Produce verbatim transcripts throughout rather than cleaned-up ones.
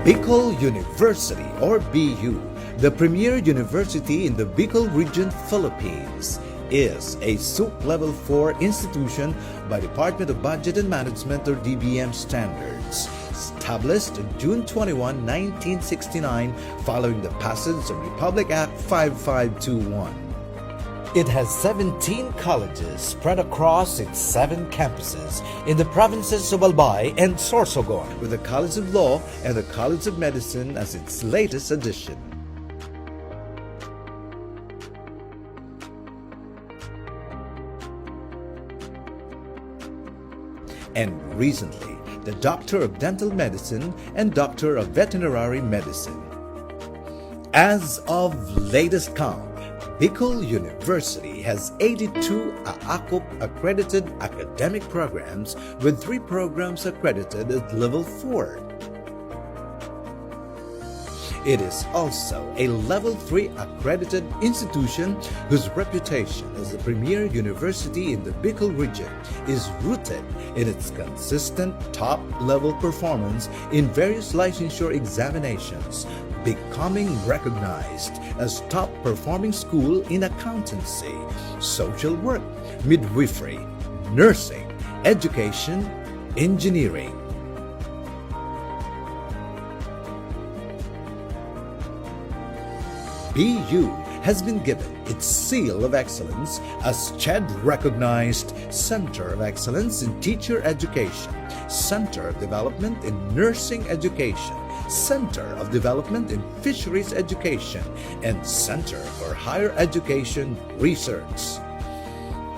Bicol University, or B U, the premier university in the Bicol region, Philippines, is a SUP Level four institution by Department of Budget and Management, or D B M standards, established on June twenty-one, nineteen sixty-nine, following the passage of Republic Act five five two one. It has seventeen colleges spread across its seven campuses in the provinces of Albay and Sorsogon, with the College of Law and the College of Medicine as its latest addition. And recently, the Doctor of Dental Medicine and Doctor of Veterinary Medicine. As of latest count, Bicol University has eighty-two AACUP accredited academic programs, with three programs accredited at level four. It is also a level three accredited institution whose reputation as the premier university in the Bicol region is rooted in its consistent top-level performance in various licensure examinations, becoming recognized as top performing school in accountancy, social work, midwifery, nursing, education, engineering. B U has been given its seal of excellence as CHED recognized Center of Excellence in Teacher Education, Center of Development in Nursing Education, Center of Development in Fisheries Education, and Center for Higher Education Research.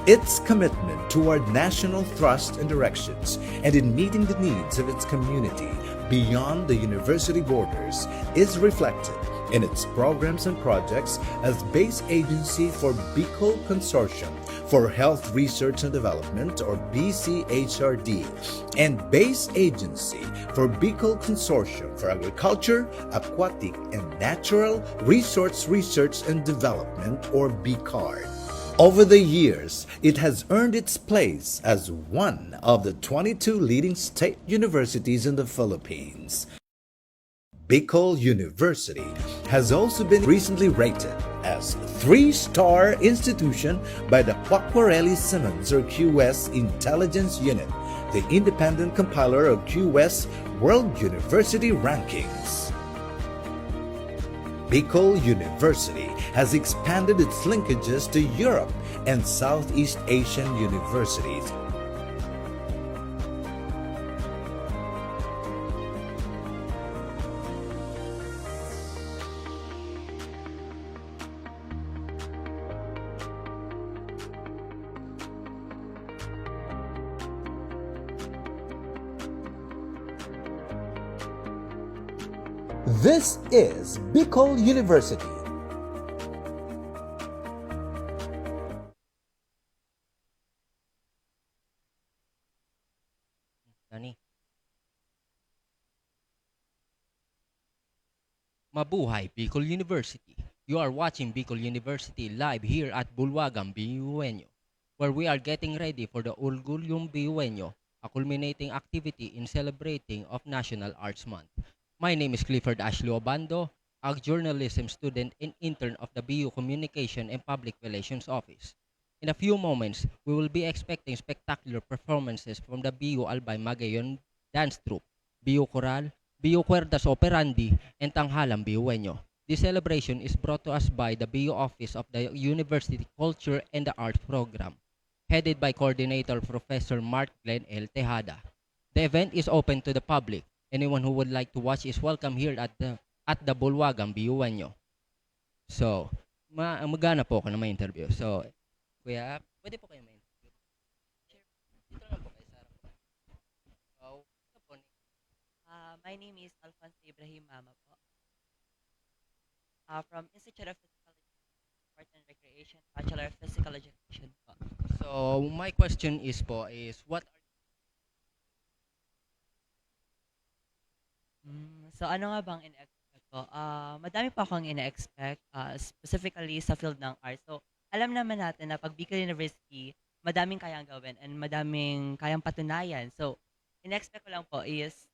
Its commitment toward national thrust and directions and in meeting the needs of its community beyond the university borders is reflected in its programs and projects as base agency for Bicol Consortium for Health Research and Development, or B C H R D, and base agency for Bicol Consortium for Agriculture, Aquatic, and Natural Resource Research and Development, or BCARD. Over the years, it has earned its place as one of the twenty-two leading state universities in the Philippines. Bicol University has also been recently rated as three-star institution by the Quacquarelli-Symonds, or Q S, Intelligence Unit, the independent compiler of Q S World University Rankings. Bicol University has expanded its linkages to Europe and Southeast Asian universities. This is Bicol University. Nani? Mabuhay, Bicol University! You are watching Bicol University live here at Bulwagan, Biueño, where we are getting ready for the Orgulyong Biueño, a culminating activity in celebrating of National Arts Month. My name is Clifford Ashley Obando, a journalism student and intern of the B U Communication and Public Relations Office. In a few moments, we will be expecting spectacular performances from the B U Albay Magayon Dance Troupe, B U Coral, B U Cuerdas Operandi, and Tanghalang Biueño. This celebration is brought to us by the B U Office of the University Culture and the Arts Program, headed by Coordinator Professor Mark Glenn L. Tejada. The event is open to the public. Anyone who would like to watch is welcome here at the, at the Bulwagan Biueño. So, ma magana po ako na may interview. So, kuya, pwede po kayo may interview? Sure. Dito lang po kayo sa harap. So, ano po, ni- Uh, my name is Alfonso Ibrahim Mama po. Uh, from Institute of Physical Education, Sport and Recreation, Bachelor of Physical Education po. So, my question is po is, what are Mm, so ano nga bang in-expect ko? Ah, madami po akong ina-expect, ah, specifically sa field ng art. So, alam naman natin na pag Bicol University, madaming kayang gawin and madaming kayang patunayan. So, in-expect ko lang po is,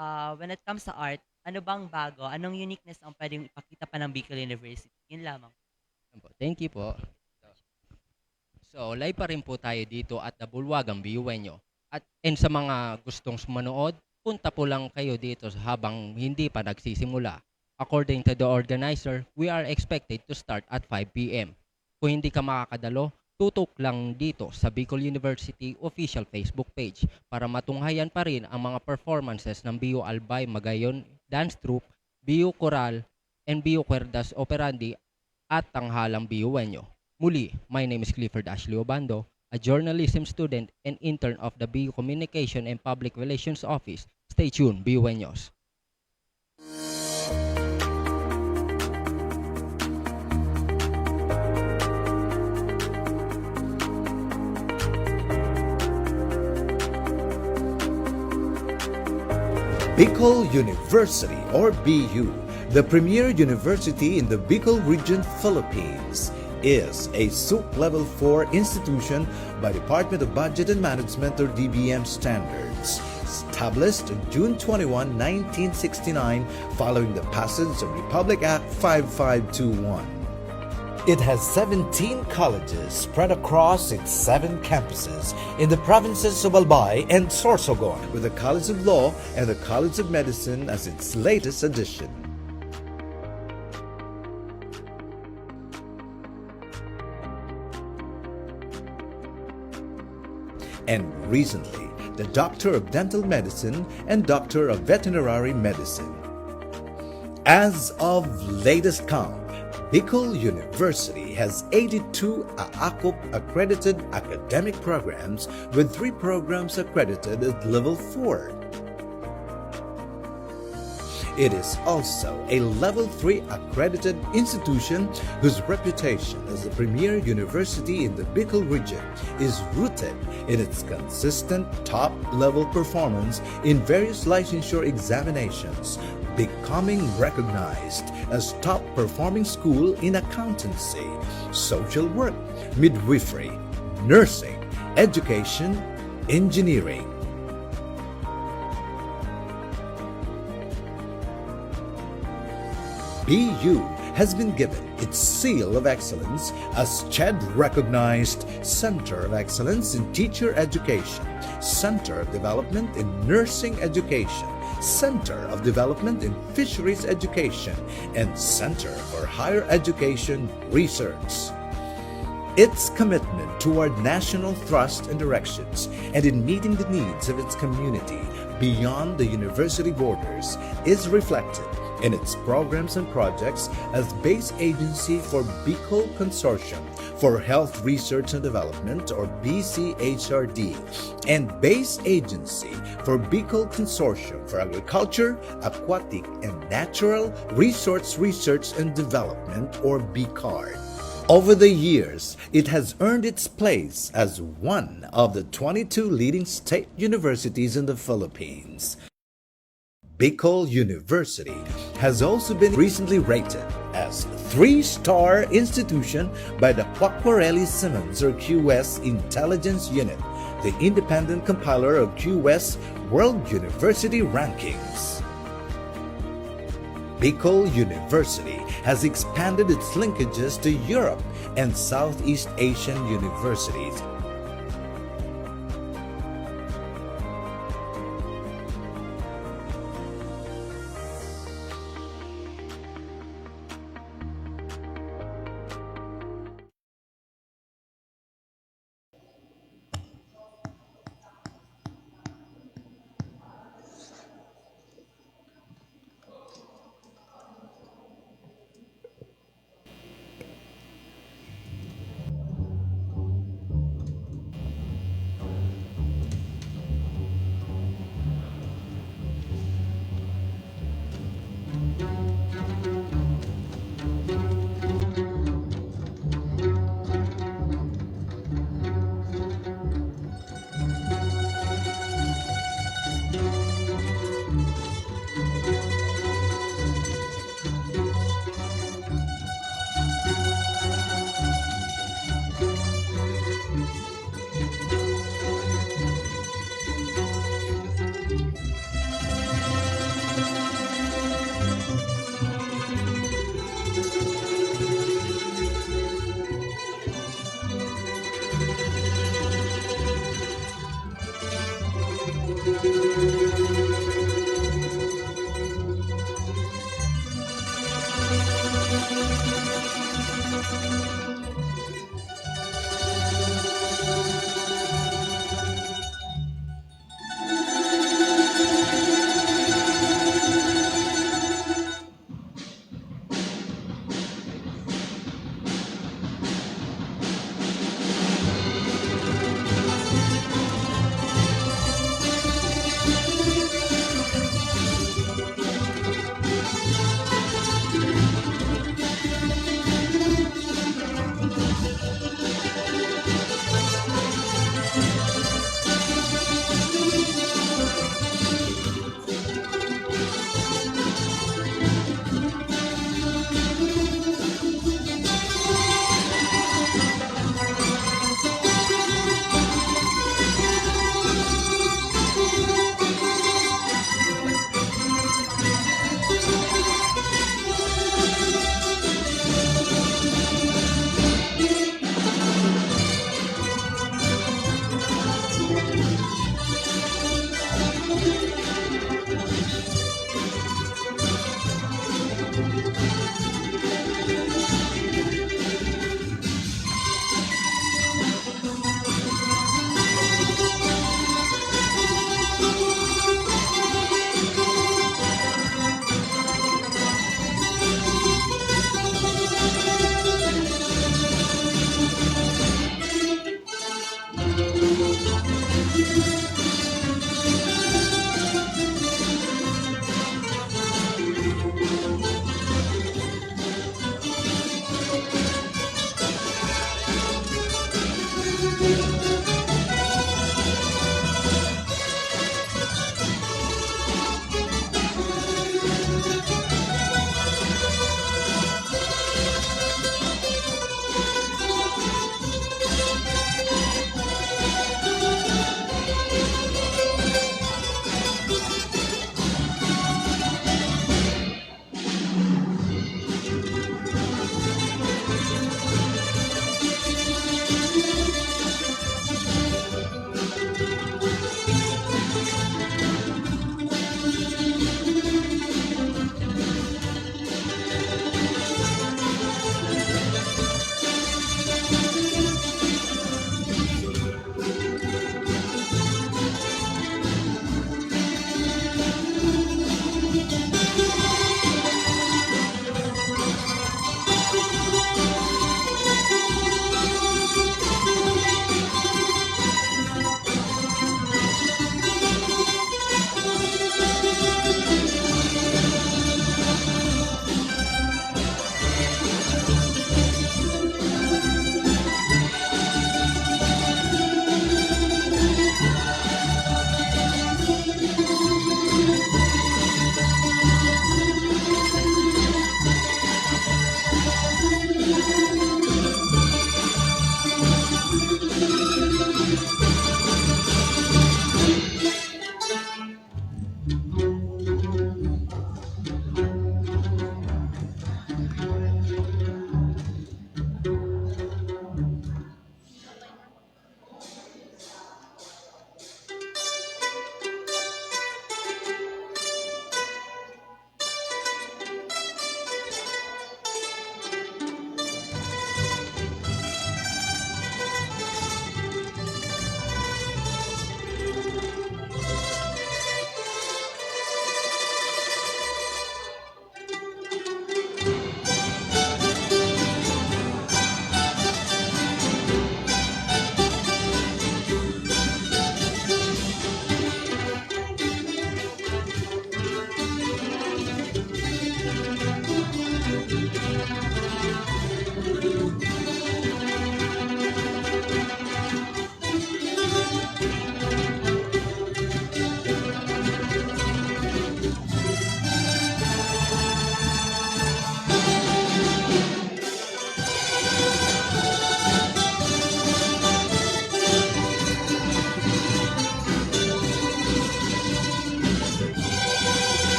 ah, when it comes sa art, Ano bang bago? Anong uniqueness ang pwedeng ipakita pa ng Bicol University? Yun lamang. Thank you po. So, live pa rin po tayo dito at Nabulwagan, B U N O. At, and sa mga gustong manood, punta po lang kayo dito habang hindi pa nagsisimula. According to the organizer, we are expected to start at five P M. Kung hindi ka makakadalo, tutok lang dito sa Bicol University official Facebook page para matunghayan pa rin ang mga performances ng B U Albay Magayon Dance Troupe, B U Coral, and B U Cuerdas Operandi at Tanghalang B U N O. Muli, my name is Clifford Ashley Obando, a journalism student and intern of the B U Communication and Public Relations Office. Stay tuned, B U N Os. Bicol University, or B U, the premier university in the Bicol region, Philippines, is a SOOP Level four institution by Department of Budget and Management, or D B M standards. Established on June twenty-one, nineteen sixty-nine, following the passage of Republic Act five five two one. It has seventeen colleges spread across its seven campuses in the provinces of Albay and Sorsogon, with the College of Law and the College of Medicine as its latest addition. And recently, the Doctor of Dental Medicine and Doctor of Veterinary Medicine. As of latest count, Bicol University has eighty-two AACUP accredited academic programs, with three programs accredited at level four. It is also a level three accredited institution whose reputation as the premier university in the Bicol region is rooted in its consistent top-level performance in various licensure examinations, becoming recognized as top-performing school in accountancy, social work, midwifery, nursing, education, engineering. B U has been given its seal of excellence as CHED recognized Center of Excellence in Teacher Education, Center of Development in Nursing Education, Center of Development in Fisheries Education, and Center for Higher Education Research. Its commitment toward national thrust and directions and in meeting the needs of its community beyond the university borders is reflected in its programs and projects as base agency for Bicol Consortium for Health Research and Development, or B C H R D, and base agency for Bicol Consortium for Agriculture, Aquatic, and Natural Resource Research and Development, or BCARD. Over the years, it has earned its place as one of the twenty-two leading state universities in the Philippines. Bicol University has also been recently rated as three-star institution by the Quacquarelli-Symonds, or Q S, Intelligence Unit, the independent compiler of Q S World University Rankings. Bicol University has expanded its linkages to Europe and Southeast Asian universities.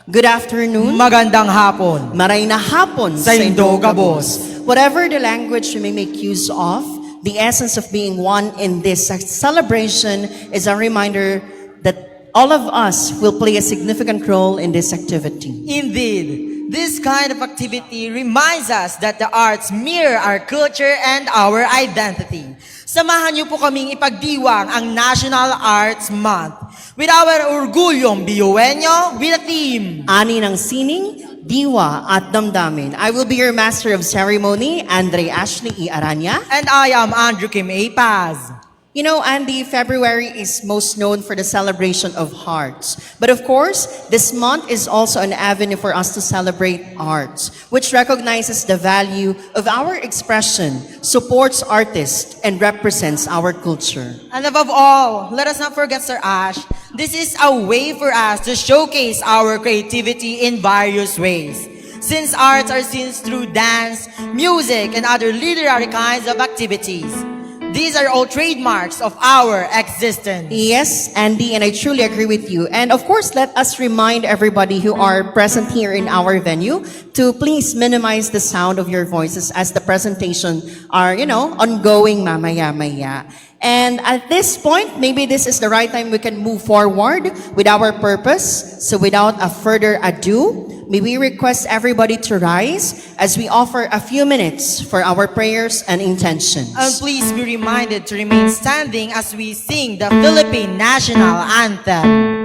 Good afternoon. Magandang hapon. Maray na hapon Saindo gabos. Whatever the language we may make use of, the essence of being one in this celebration is a reminder that all of us will play a significant role in this activity. Indeed, this kind of activity reminds us that the arts mirror our culture and our identity. Samahan niyo po kaming ipagdiwang ang National Arts Month with our Orgulyong Biyoeño with a theme. Ani ng sining, diwa at damdamin. I will be your master of ceremony, Andre Ashley E. Aranya. And I am Andrew Kim A. Paz. You know, Andy, February is most known for the celebration of hearts. But of course, this month is also an avenue for us to celebrate arts, which recognizes the value of our expression, supports artists, and represents our culture. And above all, let us not forget, Sir Ash, this is a way for us to showcase our creativity in various ways. Since arts are seen through dance, music, and other literary kinds of activities, these are all trademarks of our existence. Yes, Andy, and I truly agree with you. And of course, let us remind everybody who are present here in our venue to please minimize the sound of your voices as the presentation are, you know, ongoing mamaya-maya. And at this point, maybe this is the right time we can move forward with our purpose. So without a further ado, may we request everybody to rise as we offer a few minutes for our prayers and intentions. And please be reminded to remain standing as we sing the Philippine National Anthem.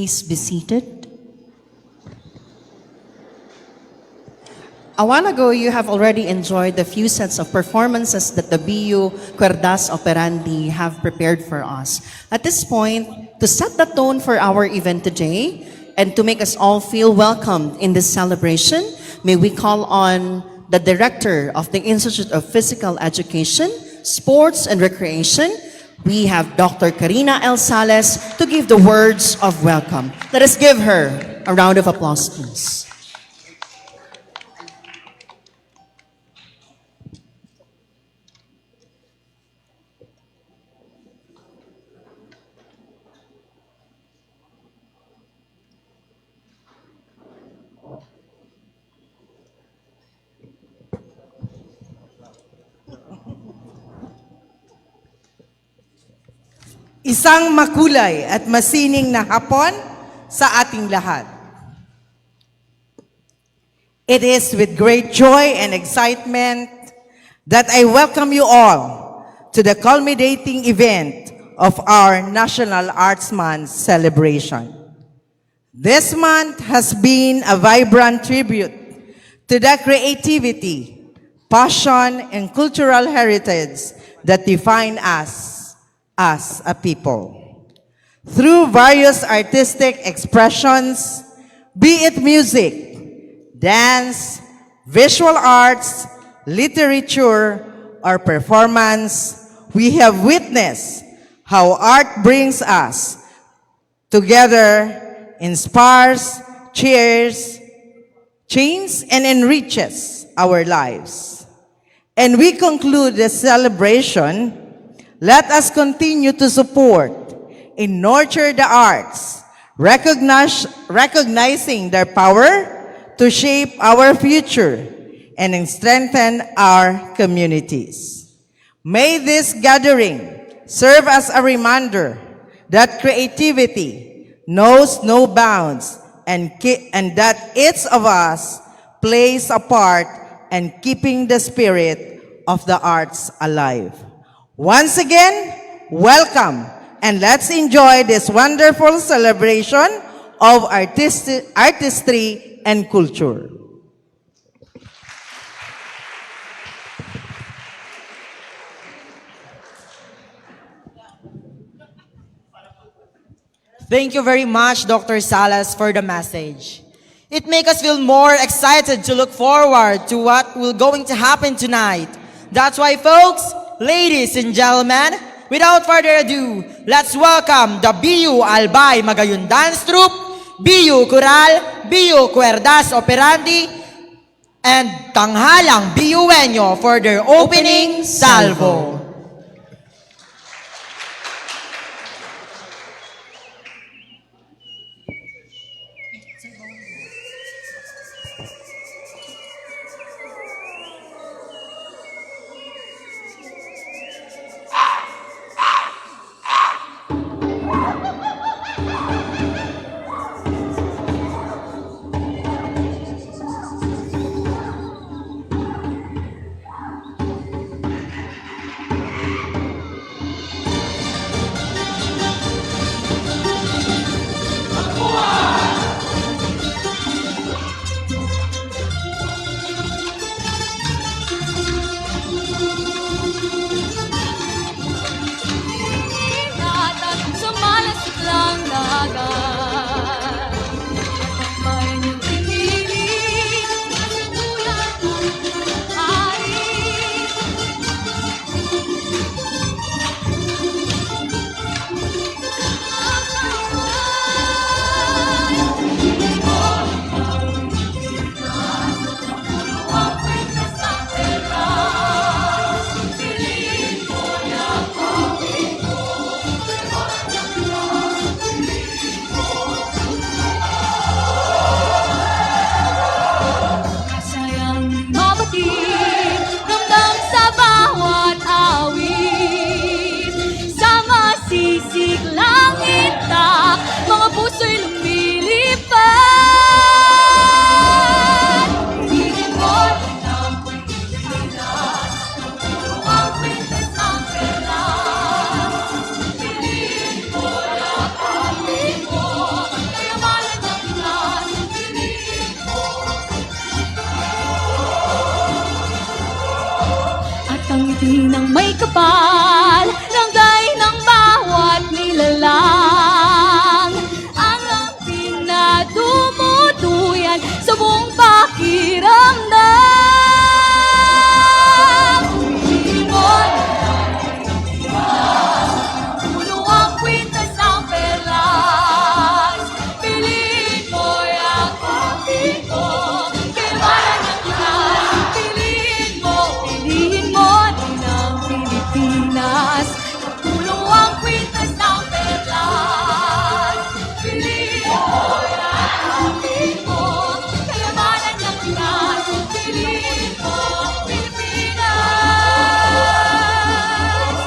Please be seated. A while ago, you have already enjoyed the few sets of performances that the B U Cuerdas Operandi have prepared for us. At this point, to set the tone for our event today and to make us all feel welcome in this celebration, may we call on the Director of the Institute of Physical Education, Sports, and Recreation, we have Doctor Karina L Sales to give the words of welcome. Let us give her a round of applause, please. Isang makulay at masining na hapon sa ating lahat. It is with great joy and excitement that I welcome you all to the culminating event of our National Arts Month celebration. This month has been a vibrant tribute to the creativity, passion, and cultural heritage that define us as a people. Through various artistic expressions, be it music, dance, visual arts, literature, or performance, we have witnessed how art brings us together, inspires, cheers, changes, and enriches our lives. And we conclude the celebration, let us continue to support and nurture the arts, recognize, recognizing their power to shape our future and strengthen our communities. May this gathering serve as a reminder that creativity knows no bounds and, ki- and that each of us plays a part in keeping the spirit of the arts alive. Once again, welcome, and let's enjoy this wonderful celebration of artist- artistry and culture. Thank you very much, Doctor Salas, for the message. It makes us feel more excited to look forward to what will going to happen tonight. That's why, folks, ladies and gentlemen, without further ado, let's welcome the B U Albay Magayon Dance Troupe, B U Coral, B U Cuerdas Operandi, and Tanghalang B U Wenyo for their opening salvo. Nang may kapal, ranggay ng bawat nilalang. Ang amping na dumuduyan sa buong pakiramdam. Piliin mo na ang Diyos, puno ang kwintas ng perlas. Piliin mo ang pagpili mo. Kaibahan ang lugar. Piliin mo, piliin mo din ang Pilipinas. Puno ang kwintas ng perlas. Piliin mo ang pagpili mo. Kaibahan ang lugar. Piliin mo, Pilipinas.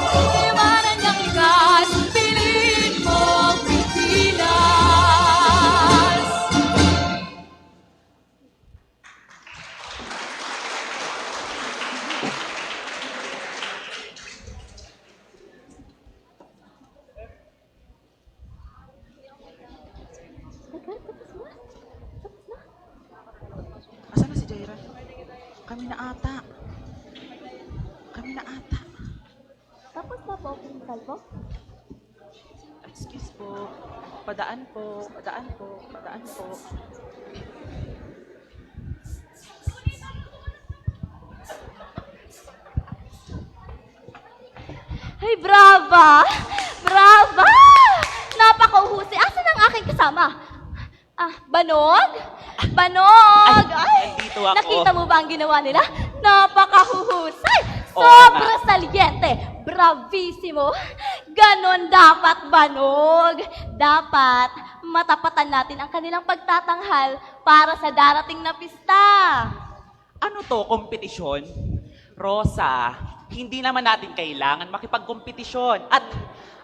Kaibahan ang lugar. Piliin mo, Pilipinas. Asan na si Jaira? Kami na ata. Kami na ata. Tapos na po, Principal po? Excuse po. Padaan po, padaan po, padaan po. Ay, brava! Brava! Napakauhusay! Asan ang aking kasama? Ah, Banog? Banog! Ay, Ay, nandito ako. Nakita mo ba ang ginawa nila? Napakahuhusay! Oo Sobra nga. Saliente! Bravisimo! Ganon dapat, Banog! Dapat matapatan natin ang kanilang pagtatanghal para sa darating na pista. Ano to, kompetisyon? Rosa, hindi naman natin kailangan makipagkompetisyon. At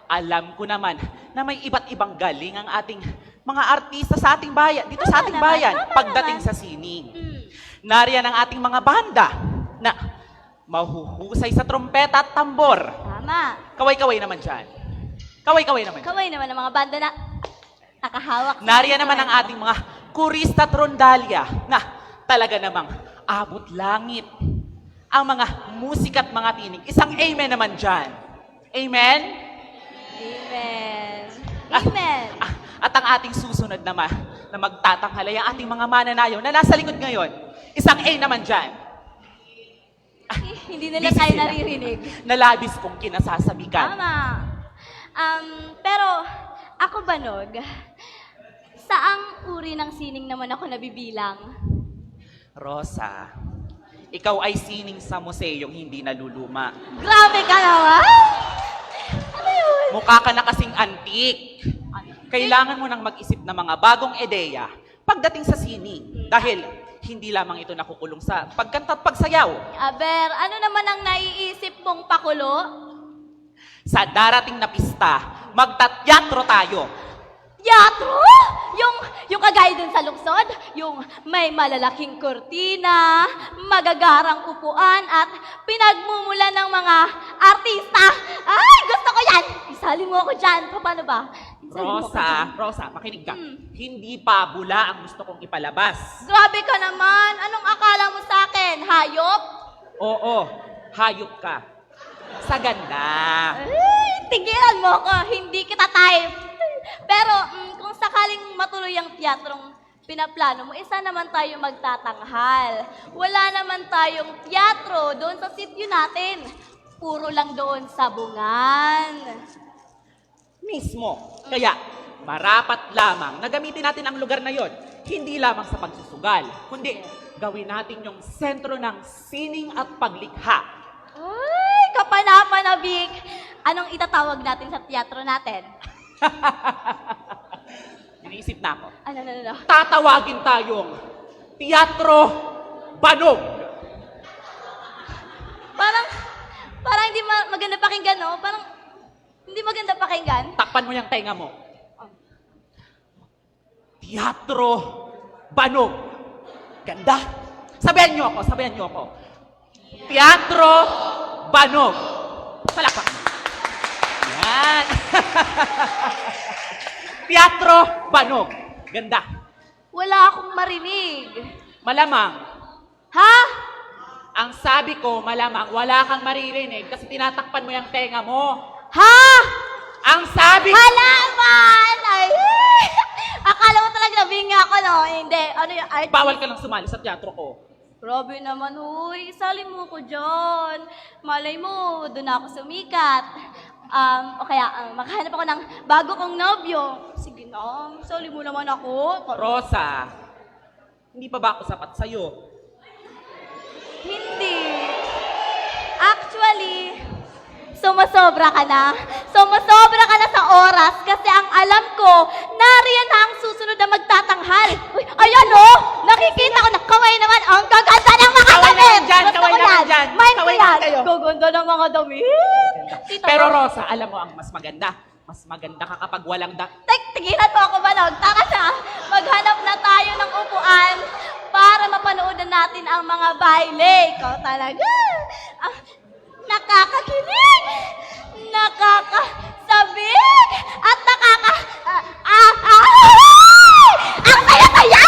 alam ko naman na may iba't ibang galing ang ating mga artista sa ating bayan, dito sa Tama ating naman, bayan, tama pagdating naman. Sa sining. Mm. Nariyan ang ating mga banda na mahuhusay sa trompeta at tambor. Tama. Kaway-kaway naman dyan. Kaway-kaway naman dyan. Kaway naman ang mga banda na nakahawak sa Nariyan naman ang instrumento. Ating mga kurista at rondalya na talaga namang abot langit ang mga musika at mga tinig. Isang amen naman dyan. Amen? Amen. Ah, Amen. ah, at ang ating susunod naman na magtatanghal ay ang ating mga mananayaw na nasa likod ngayon. Isang A naman dyan. Ah, Hindi nila busy tayo sila. Naririnig. Nalabis kong kinasasabikan. Tama. Um, pero ako, Banog, saang uri ng sining naman ako nabibilang? Rosa, ikaw ay sining sa museyong hindi naluluma. Grabe ka naman! Ano yun? Mukha ka na kasing antique. Kailangan mo nang mag-isip ng mga bagong ideya pagdating sa sining. Dahil hindi lamang ito nakukulong sa pagkanta at pagsayaw. Aber, ano naman ang naiisip mong pakulo? Sa darating na pista, magtateatro tayo. Teatro? Yung, yung kagaya dun sa lungsod? Yung may malalaking kurtina, magagarang upuan, at pinagmumulan ng mga artista? Ay, gusto ko yan! Isali mo ako dyan. Paano ba? Isali mo ako Rosa, dyan. Rosa, makinig ka. Hmm. Hindi pabula ang gusto kong ipalabas. Grabe ka naman! Anong akala mo sa akin? Hayop? Oo, hayop ka. Sa ganda. Ay, tigilan mo ako. Hindi kita type. Pero, mm, kung sakaling matuloy ang teatrong pinaplano mo, isa naman tayo magtatanghal. Wala naman tayong teatro doon sa sityo natin. Puro lang doon sa bungan. Mismo. Kaya, marapat lamang na gamitin natin ang lugar na yon, hindi lamang sa pagsusugal, kundi gawin natin yung sentro ng sining at paglikha. Ay, kapanapanabik! Anong itatawag natin sa teatro natin? Iniisip na ako. Ano, ano, ano? Tatawagin tayong Teatro Banog. Parang, parang hindi ma-, maganda pakinggan, no? Parang, hindi maganda pakinggan. Takpan mo yung tenga mo. Teatro Banog. Ganda. Sabihan niyo ako, sabihan niyo ako. Teatro Banog. Palakpak. Yan. Teatro Banog. Ganda. Wala akong marinig. Malamang. Ha? Ang sabi ko, malamang wala kang maririnig kasi tinatakpan mo yung tenga mo. Ha? Ang sabi Hala, man! Ay! Akala mo talaga nabingi ako, no? Hindi. Ano yung art? Bawal ka lang sumali sa teatro ko. Grabe naman, uy. Isali mo ko dyan. Malay mo, doon ako sumikat. Um, o kaya, um, makahanap ako ng bago kong nobyo. Sige na, isali mo naman ako. Rosa, hindi pa ba ako sapat sa'yo? Hindi. Actually, sumasobra ka na. Sumasobra ka na sa oras kasi ang alam ko, nariyan na ang susunod na magtatanghal. Uy, ayan oh! Nakikita ko na, kaway naman, ang gaganda ng mga Kaway damit! naman dyan, Gusto kaway ko naman yan! dyan. Mind ko Kaway naman yan! kayo. Gaganda ng mga damit! Tita Pero Ro- Rosa, alam mo ang mas maganda? Mas maganda ka kapag walang da- Tek, tigilan mo ako, Manong. Tara na. Maghanap na tayo ng upuan para mapanood na natin ang mga baile. Ikaw talaga. Ah, nakakakilig, nakakasabik, at nakaka... Ah, ah, ah, ang saya-saya!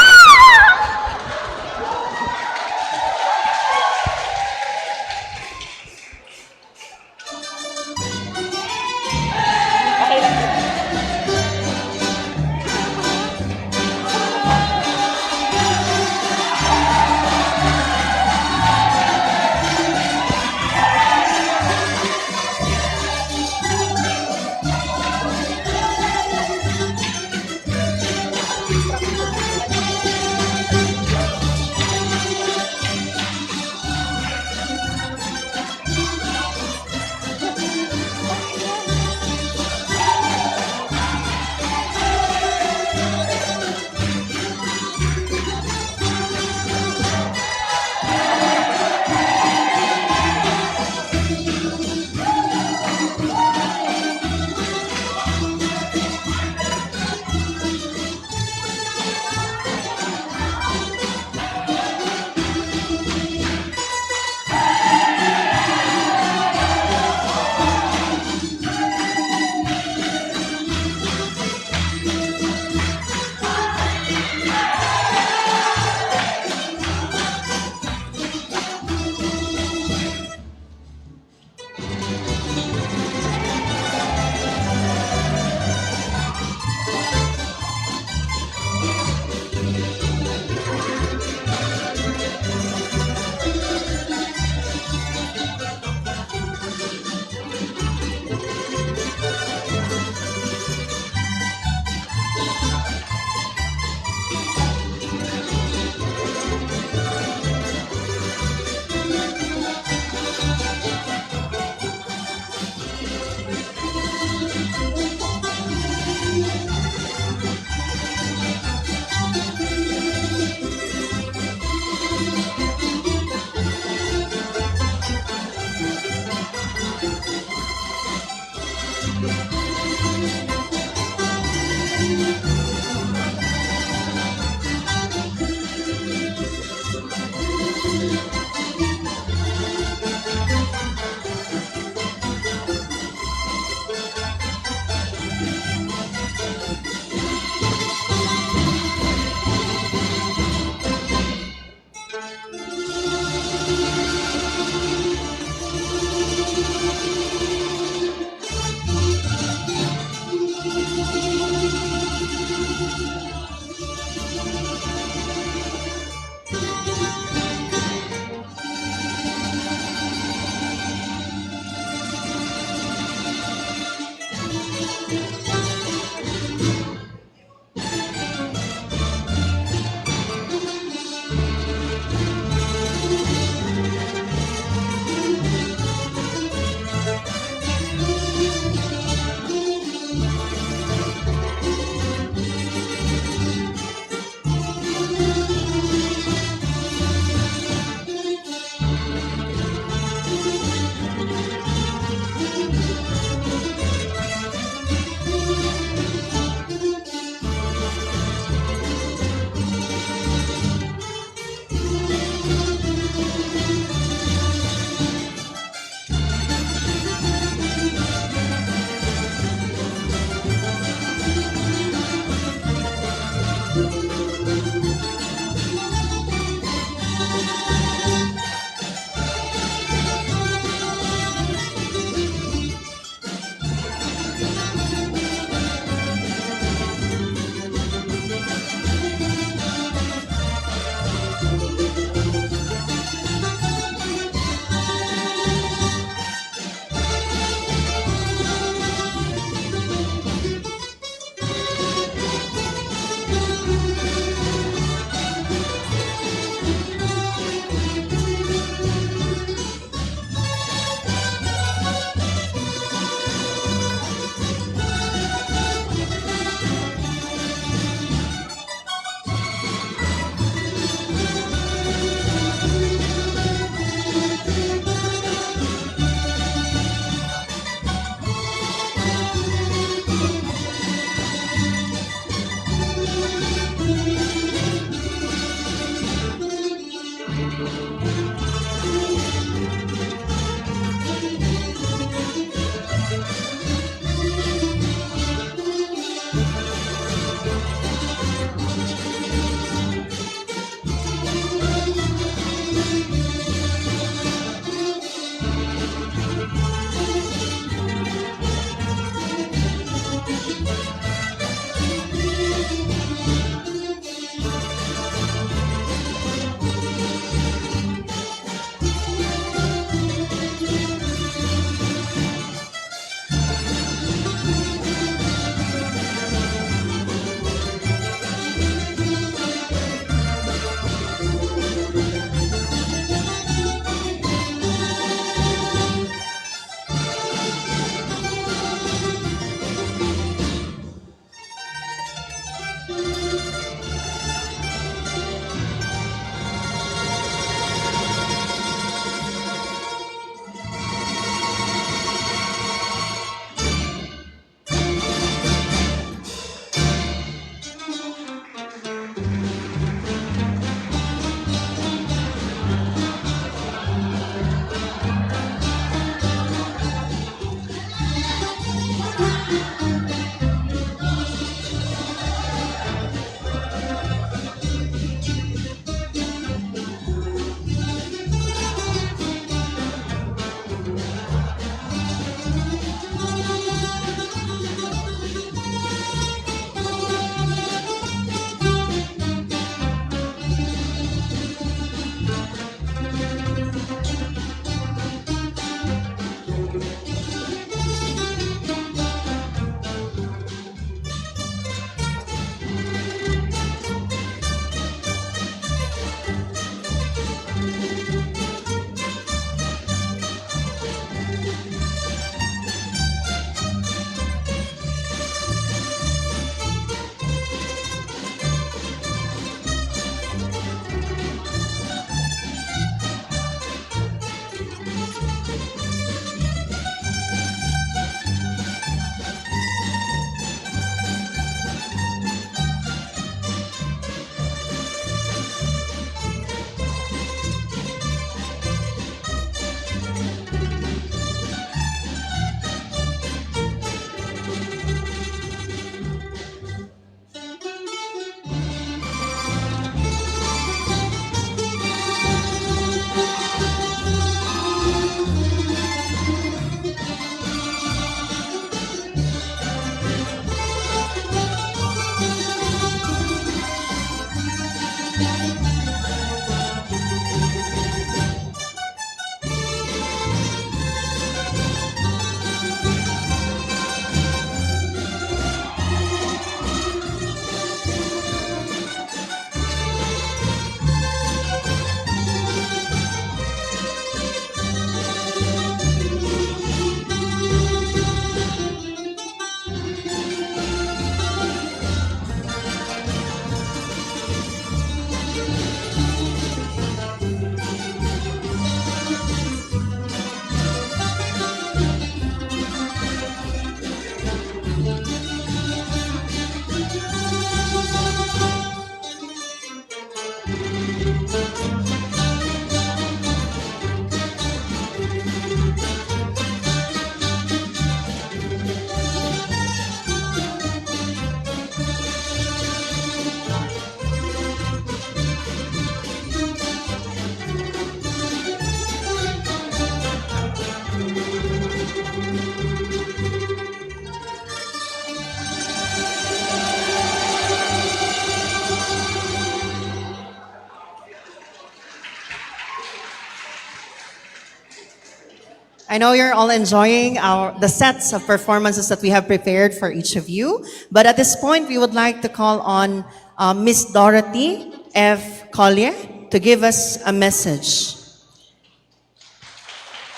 I know you're all enjoying our, the sets of performances that we have prepared for each of you. But at this point, we would like to call on uh, Miss Dorothy F. Collier to give us a message.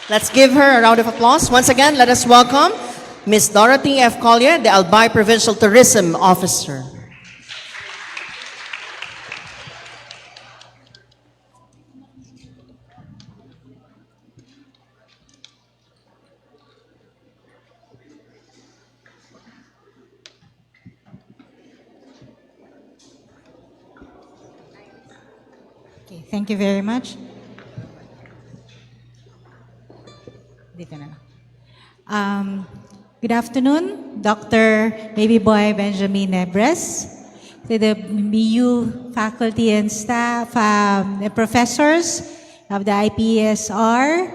Let's give her a round of applause. Once again, let us welcome Miss Dorothy F. Collier, the Albay Provincial Tourism Officer. Okay, thank you very much. Dito na lang. Um, good afternoon, Doctor Baby Boy Benjamin Nebres, to the B U faculty and staff, um, and professors of the I P S R,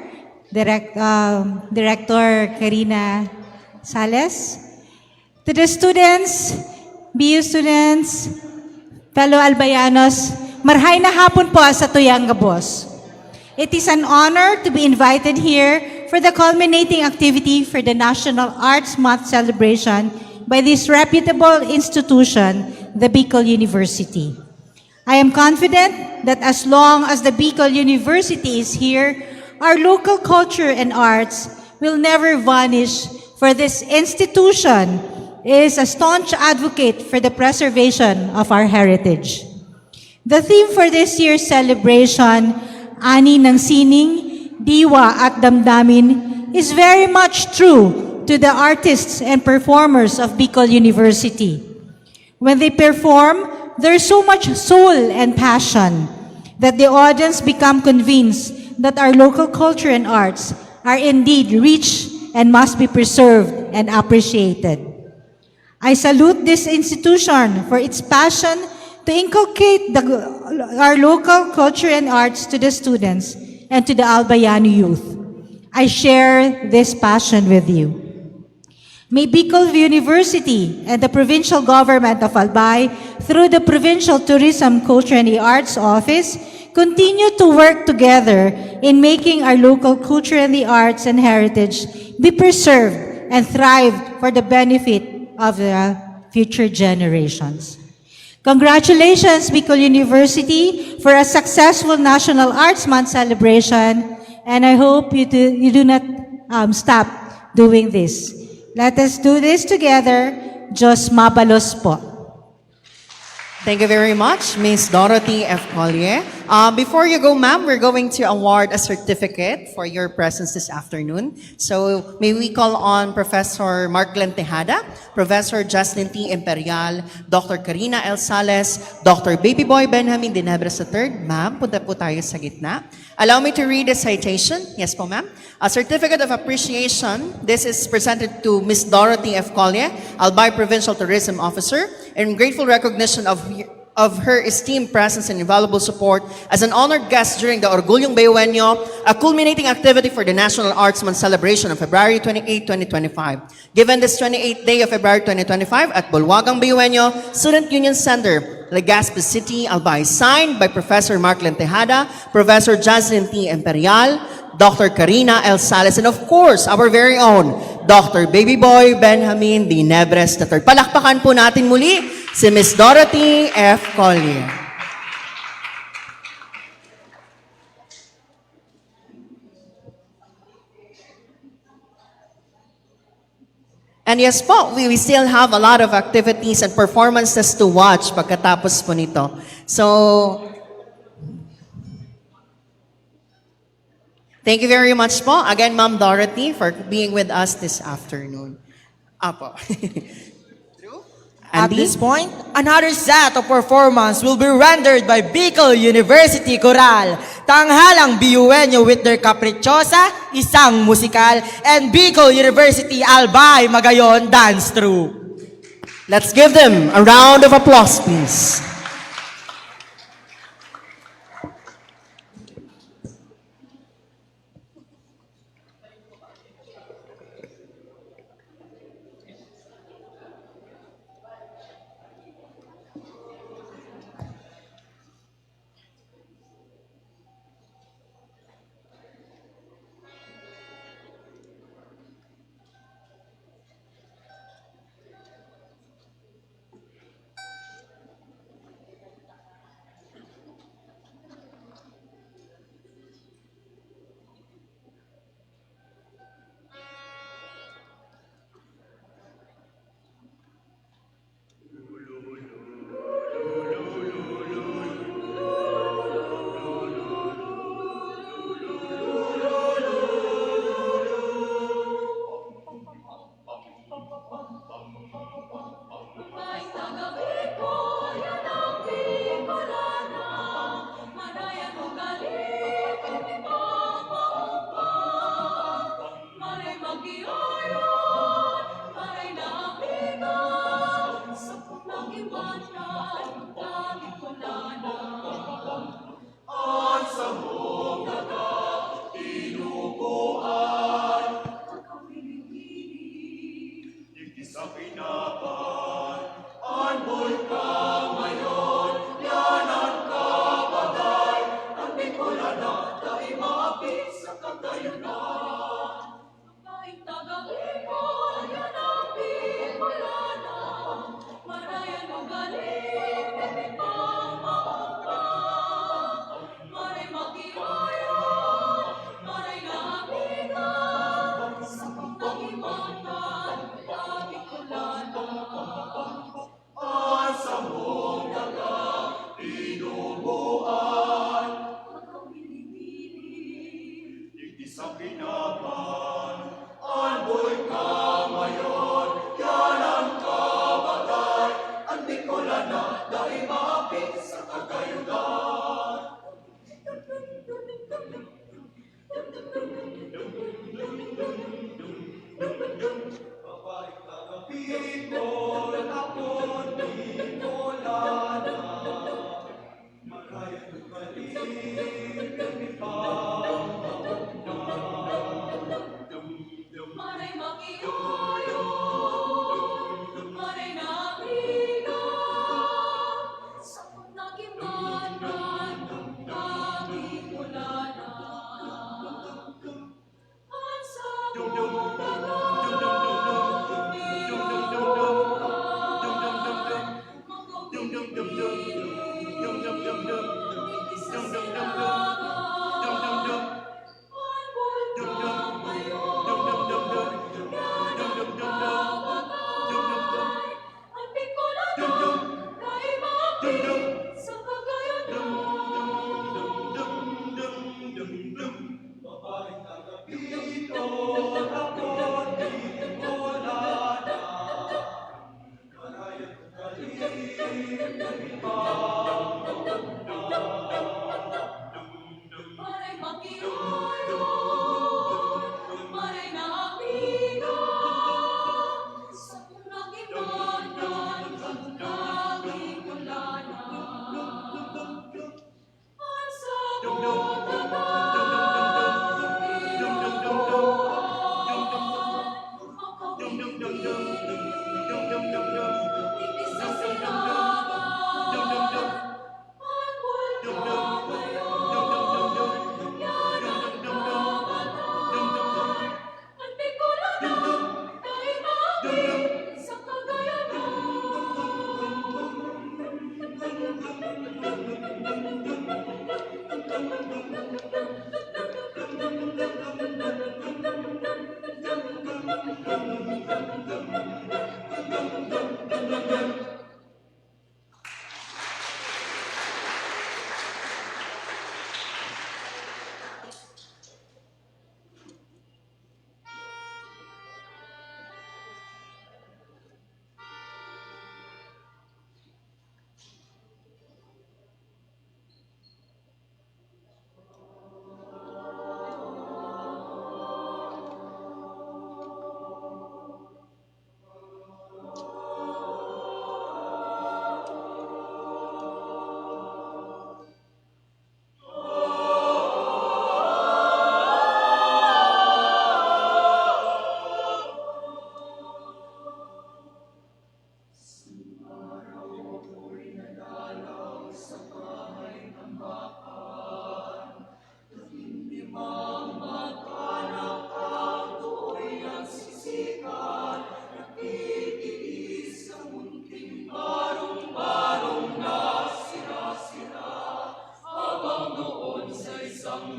Direct, um, Director Karina Sales, to the students, B U students, fellow Albayanos, marhay na hapon po sa tuyang gabos. It is an honor to be invited here for the culminating activity for the National Arts Month celebration by this reputable institution, the Bicol University. I am confident that as long as the Bicol University is here, our local culture and arts will never vanish, for this institution is a staunch advocate for the preservation of our heritage. The theme for this year's celebration, Ani ng Sining, Diwa at Damdamin, is very much true to the artists and performers of Bicol University. When they perform, there's so much soul and passion that the audience become convinced that our local culture and arts are indeed rich and must be preserved and appreciated. I salute this institution for its passion to inculcate the, our local culture and arts to the students and to the Albayano youth. I share this passion with you. May Bicol University and the provincial government of Albay, through the Provincial Tourism, Culture and the Arts Office, continue to work together in making our local culture and the arts and heritage be preserved and thrive for the benefit of the future generations. Congratulations, Bicol University, for a successful National Arts Month celebration, and I hope you do, you do not um, stop doing this. Let us do this together. Diyos mabalos po. Thank you very much, Miss Dorothy F. Collier. Uh, before you go, ma'am, we're going to award a certificate for your presence this afternoon. So may we call on Professor Mark Glenn Tejada, Professor Justin T. Imperial, Doctor Karina L. Sales, Doctor Baby Boy Benjamin Dinebra the third. Ma'am, punta po tayo sa gitna. Allow me to read the citation. Yes po, ma'am. A certificate of appreciation. This is presented to Miss Dorothy F. Collier, Albay Provincial Tourism Officer, in grateful recognition of of her esteemed presence and invaluable support as an honored guest during the Orgulyong Bayueño, a culminating activity for the National Arts Month celebration on February twenty-eight, twenty twenty-five. Given this twenty-eighth day of February twenty twenty-five at Bulwagang Bayueño, Student Union Center, Legazpi City, Albay. Signed by Professor Mark Lentejada, Professor Jocelyn T. Imperial, Doctor Karina L. Sales, and of course, our very own Doctor Baby Boy Benjamin Dinebres the third. Palakpakan po natin muli si Miss Dorothy F. Collier. And yes po, we, we still have a lot of activities and performances to watch pagkatapos po nito. So, thank you very much po. Again, Ma'am Dorothy, for being with us this afternoon. Apo. True? At this point, another set of performance will be rendered by Bicol University Chorale, Tanghalang Biueño with their Caprichosa, Isang Musikal, and Bicol University Albay Magayon Dance Troupe. Let's give them a round of applause, please. An samong daga tinubuan, digdi sa kinaban, an bulkan ngayon, yan an kabagay, an Bicolana, dai maapit sa kagayunan. An samong daga tinubuan, digdi sa kinaban, an bulkan ngayon, yan an kabagay, an Bicolana, dai maapit sa kagayunan.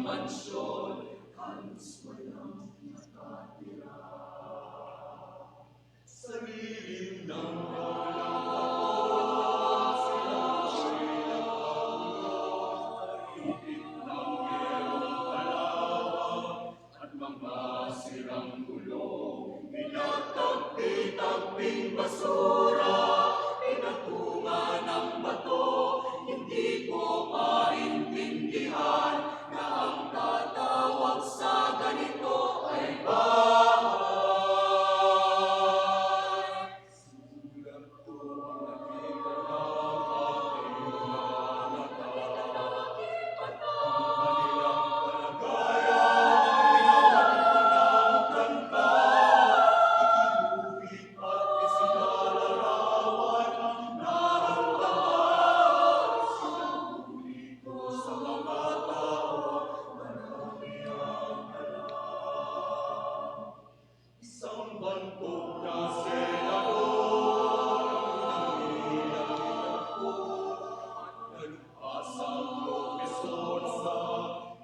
mansyon, halos walang nakatira. Sariling ng at mga sirang gulong, pinagtagpi-tagping basura, pinatungan ng bato. Hindi ko maintindihan na ang tatawag sa ganito ay bahay. Isang bantog na senador ang nagpapasang profesor sa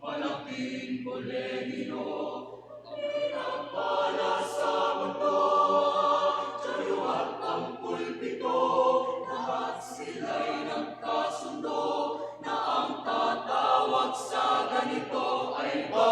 malaking kolehiyo. Pinagpala sa mundo, tiyuhat ang pulpito, lahat sila'y nagkasundo na ang tatawag sa ganito ay ba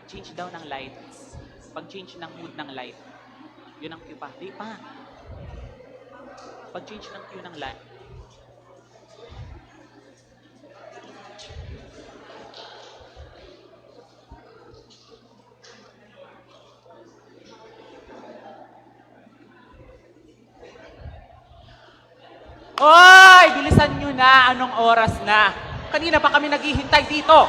Change daw ng lights. Pag-change ng mood ng light. Yun ang cue pa. Di pa. Pag-change ng cue ng light. Oy! Bilisan nyo na! Anong oras na? Kanina pa kami naghihintay dito.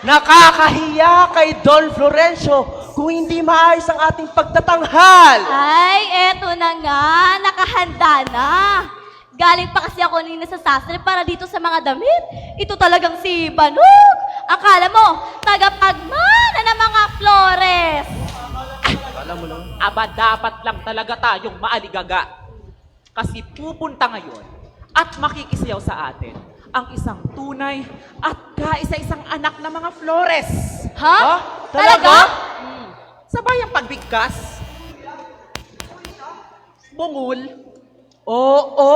Nakakahiya kay Don Florencio kung hindi maayos ang ating pagtatanghal. Ay, eto na nga. Nakahanda na. Galing pa kasi ako kanina sa sastre para dito sa mga damit. Ito talagang si Banog. Akala mo, tagapagmana ng mga flores. Aba, dapat lang talaga tayong maaligaga. Kasi pupunta ngayon at makikisayaw sa atin ang isang tunay at kaisa-isang anak na mga flores. Ha? Ha? Talaga? Talaga? Hmm. Sabay ang pagbigkas. Bungol. Oo,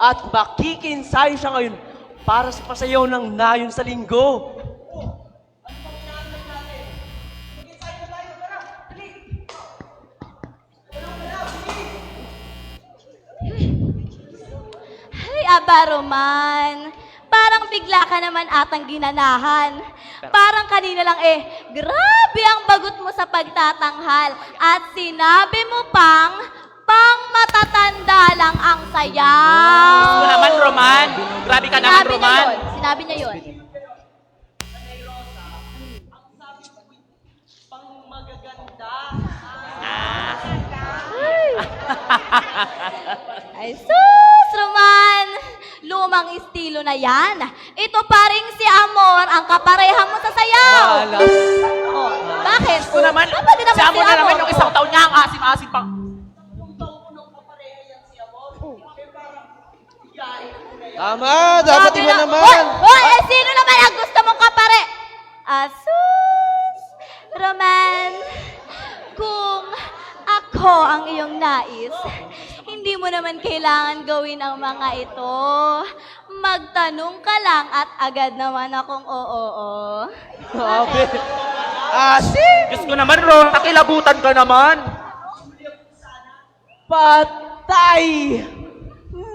at makikiensayo siya ngayon para sa pasayaw ng Nayon sa Linggo. Hay, aba, Roman. Parang bigla ka naman atang ginanahan. Parang kanina lang eh, grabe ang bagot mo sa pagtatanghal. At sinabi mo pang, pang matatanda lang ang sayaw. Diyos ko naman, Roman. Grabe ka naman, Roman. Sinabi niya yun. Sinabi niya yun. Pang magaganda. Ah. Ay. Ay, sus, Roman! Lumang estilo na yan. Ito pa rin si Amor, ang kapareha mo sa sayaw. Balas. Oh, bakit? Diyos ko naman, Pwede naman si Amor si na naman Amor. Yung isang taon niya, ang asim-asim pang Tama, dapat Sabi iba na, naman. Hoy! Hoy! Eh, sino naman ang gusto mong kapare? Asus! Roman, kung ako ang iyong nais, hindi mo naman kailangan gawin ang mga ito. Magtanong ka lang at agad naman akong oo. Grabe. Asim! Diyos ko naman, Ron, pakilabutan ka naman. Patay!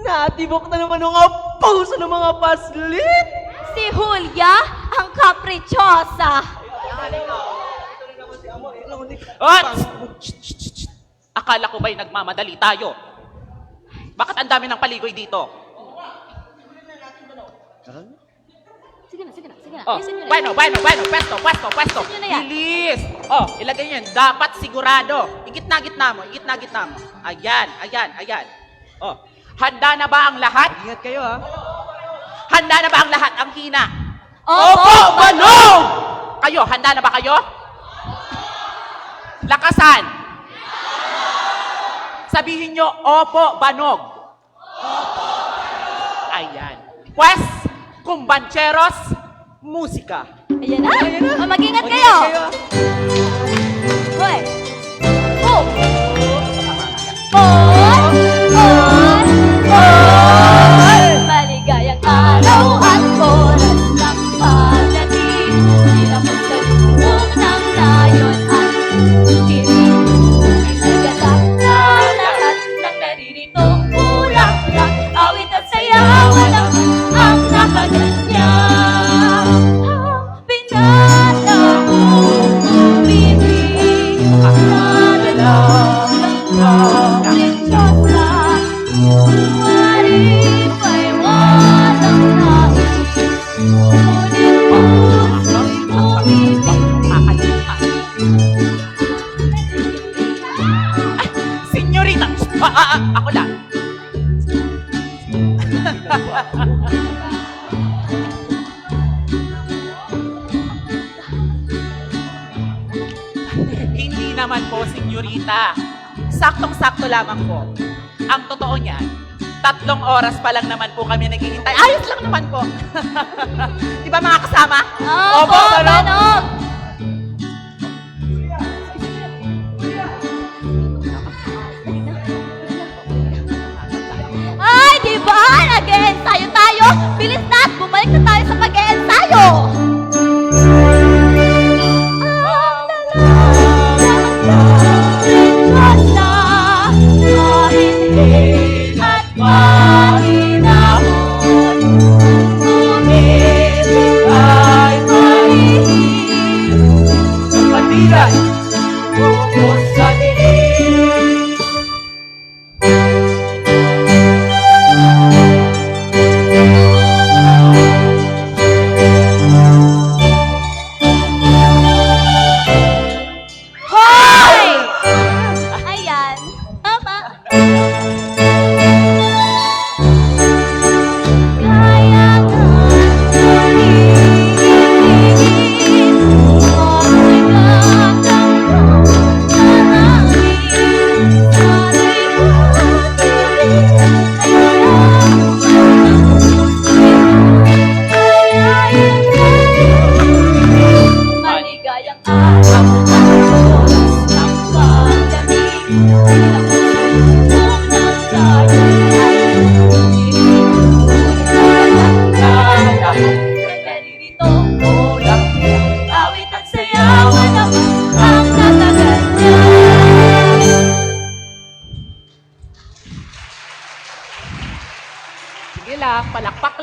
Natibok na naman ang puso ng mga paslit! Si Julia, ang kaprichosa! Ot! Akala ko ba'y nagmamadali tayo? Bakit ang dami ng paligoy dito? Sige na, sige na, sige na. Oh, Bilisan nyo na bueno, yan. Bueno, bueno, pwesto, pwesto, pwesto. Bilisan nyo na yan. Bilis! Oh, ilagay nyo yan. Dapat sigurado. Igitna-gitna mo, igitna-gitna mo. Ayan, ayan, ayan. Oh, handa na ba ang lahat? Ingat kayo, ha? Handa na ba ang lahat? Ang hina. Opo, Opo, Manong! Kayo, handa na ba kayo? Lakasan. Sabihin nyo, "Opo, Banog." Ayan. Pues, kumbancheros, musika. Ayan na. Ayan na. O, mag-ingat Mag-ingat kayo. kayo. Hoy. Oh. On, on, on. Maligayang araw at oras ng pagdating. Hirap ang kaluluwang ng layon at tinig. Nagatak na lahat ng naririnig. Itong bulaklak, awit at sayaw, alam ang nakaganyan. Ang binata mong umibig, nadala ng prinsesa. Wari pa'y walang nais, ngunit puso'y umibig. Ay, senyorita! Ah, ah, ah, ako lang. Hindi naman po, senyorita. Saktong-sakto lamang po. Ang totoo niyan, tatlong oras pa lang naman po kami naghihintay. Ayos lang naman po. Di ba, mga kasama? Opo, Opo, Manong. Manong. Ay, di ba? Nag-e-ensayo tayo. Bilis na at bumalik na tayo sa pag-e-ensayo.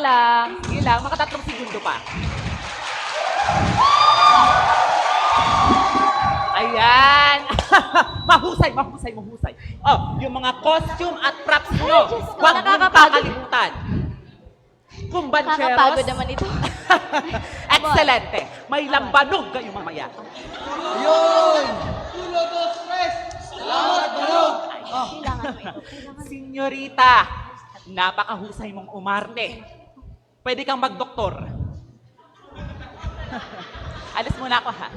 Sige lang, makatatlong segundo pa. Ayan. Mahusay, mahusay, mahusay. Oh, yung mga costume at props nyo, Ay, Diyos ko, huwag mong nakakapagod. Kakalimutan. Kumbancheros. Nakakapagod naman ito. Excelente. May lambanog kayo mamaya. Yun! Uno, dos, tres! Salamat, Manong! Kailangan mo ito. Senyorita, napakahusay mong umarte. Pwede kang magdoktor. Alis muna ako, ha?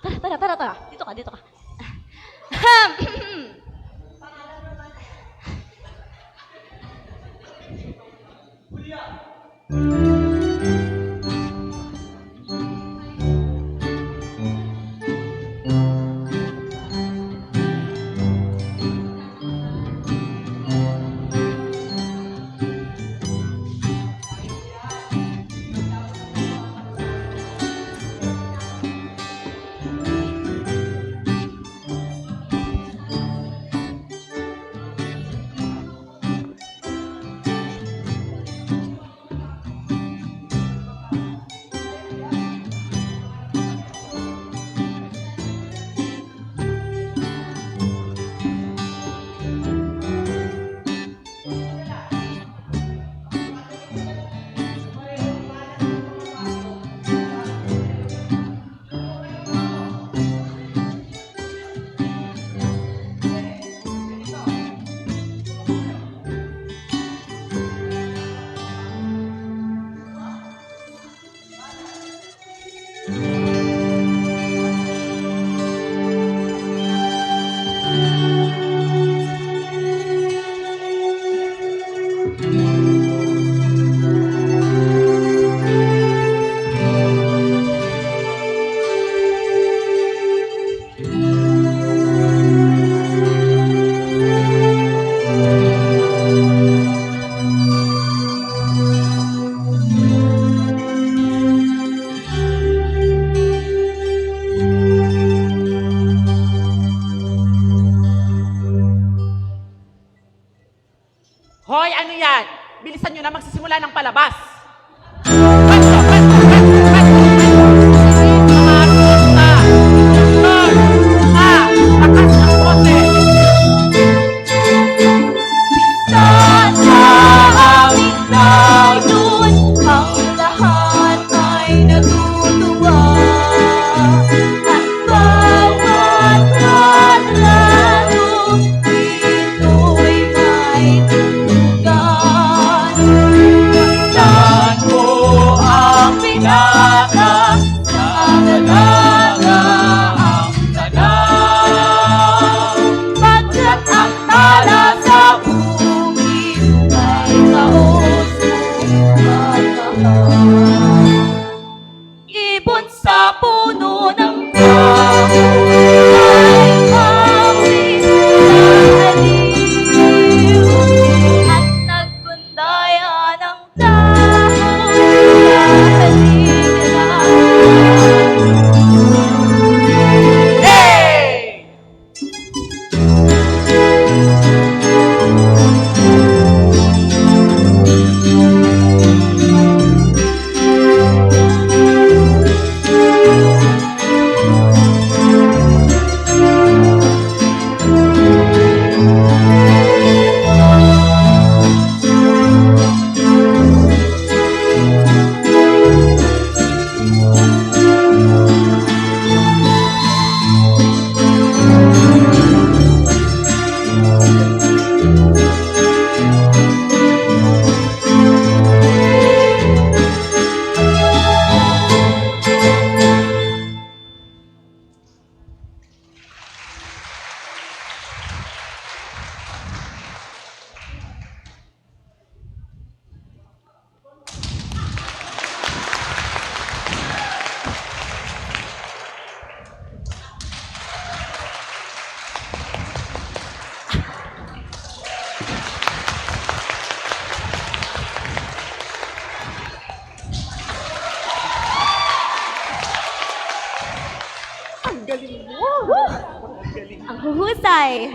Tara, tara, tara, tara. Dito ka, dito ka. Ahem. Hoy, ano yan? Bilisan nyo na, magsisimula ng palabas. Pwesto, pwesto, pwesto, pwesto, pwesto. Mga artista, doktor, ah, lakas ng boses. Sa aming layon, ang lahat ay natutuwa. At bawat retrato, ito'y may tulugan. Tandaan mo ang binata, sa dalaga ang tanda. Pagkat ang tala sa bukid ay kausok at mahal. Ibon sa puno ng kahoy ay hawig sa aliw at nagkundaya ng dahon sa halimaw. Hey! Ang galing mo! Ang huhusay!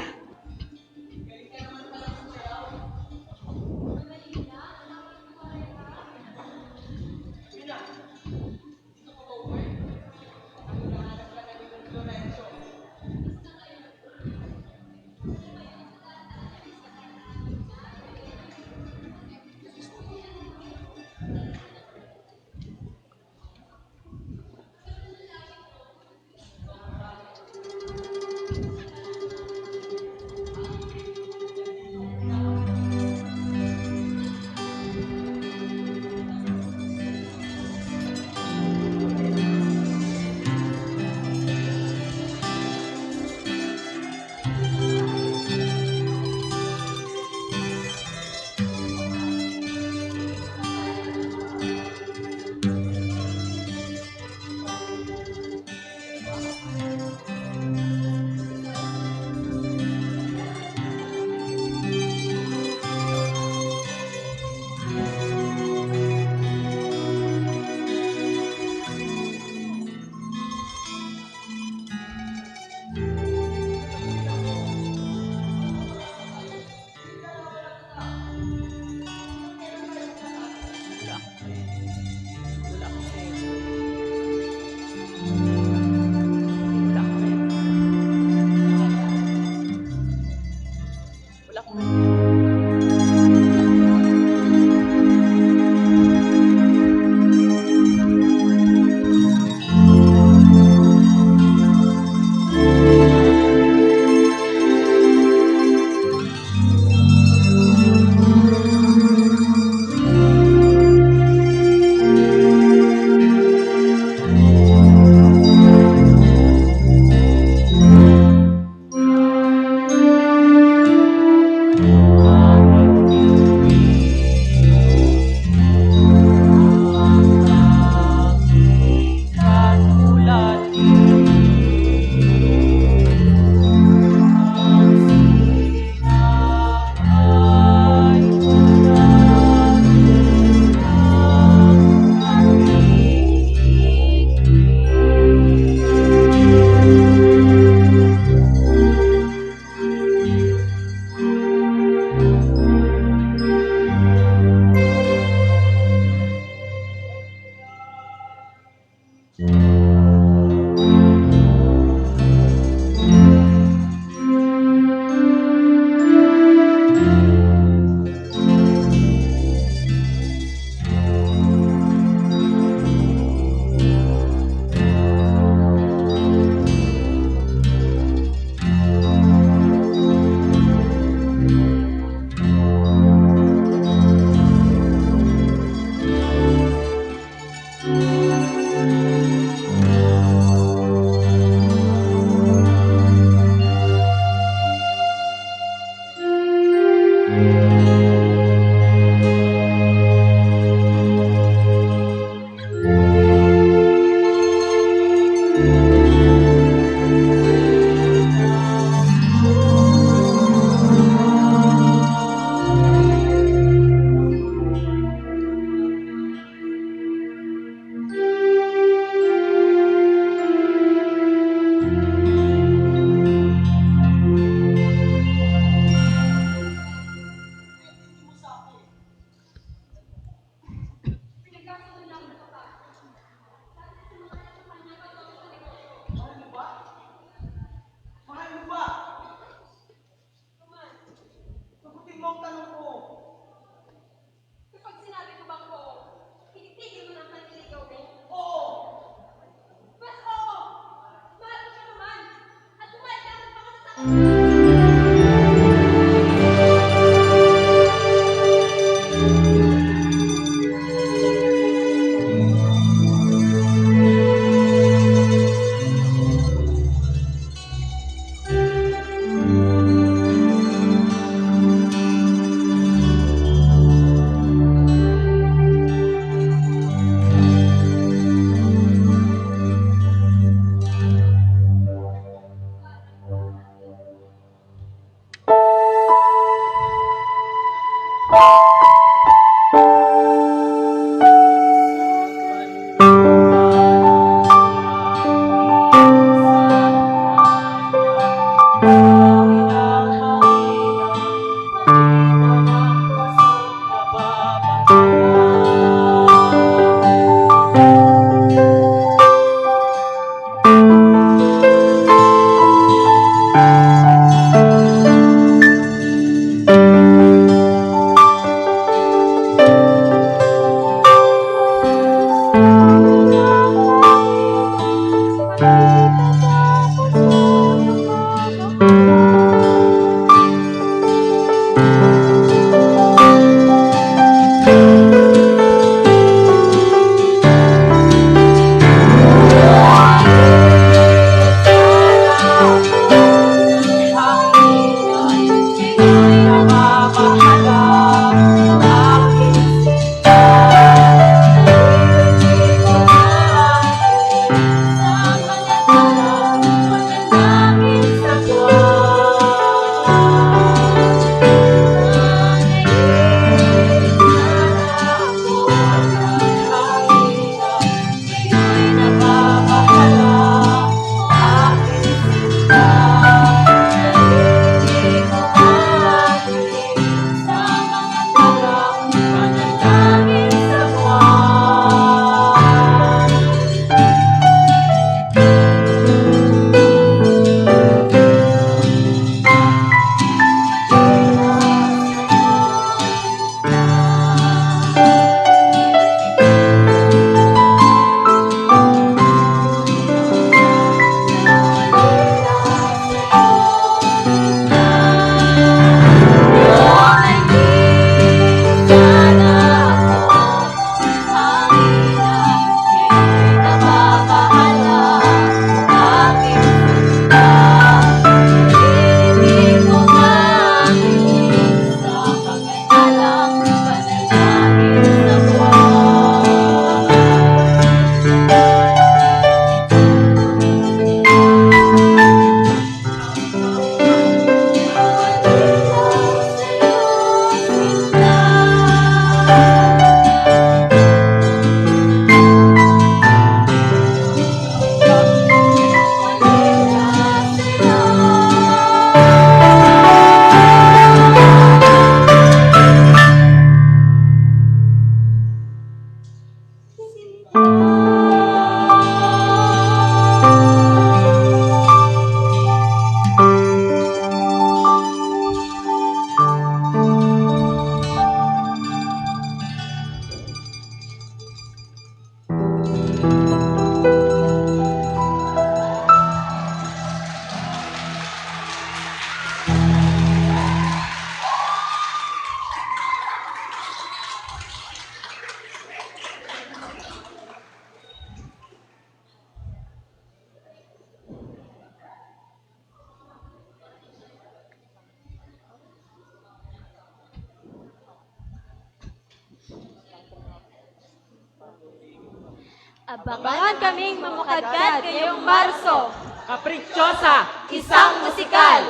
Abangan kaming mamakadkad ngayong Marso. Caprichosa, isang musikal.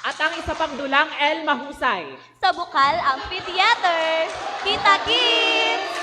At ang isa pang dulang El Mahusay. Sa Bukal Amphitheater. Kita-kits!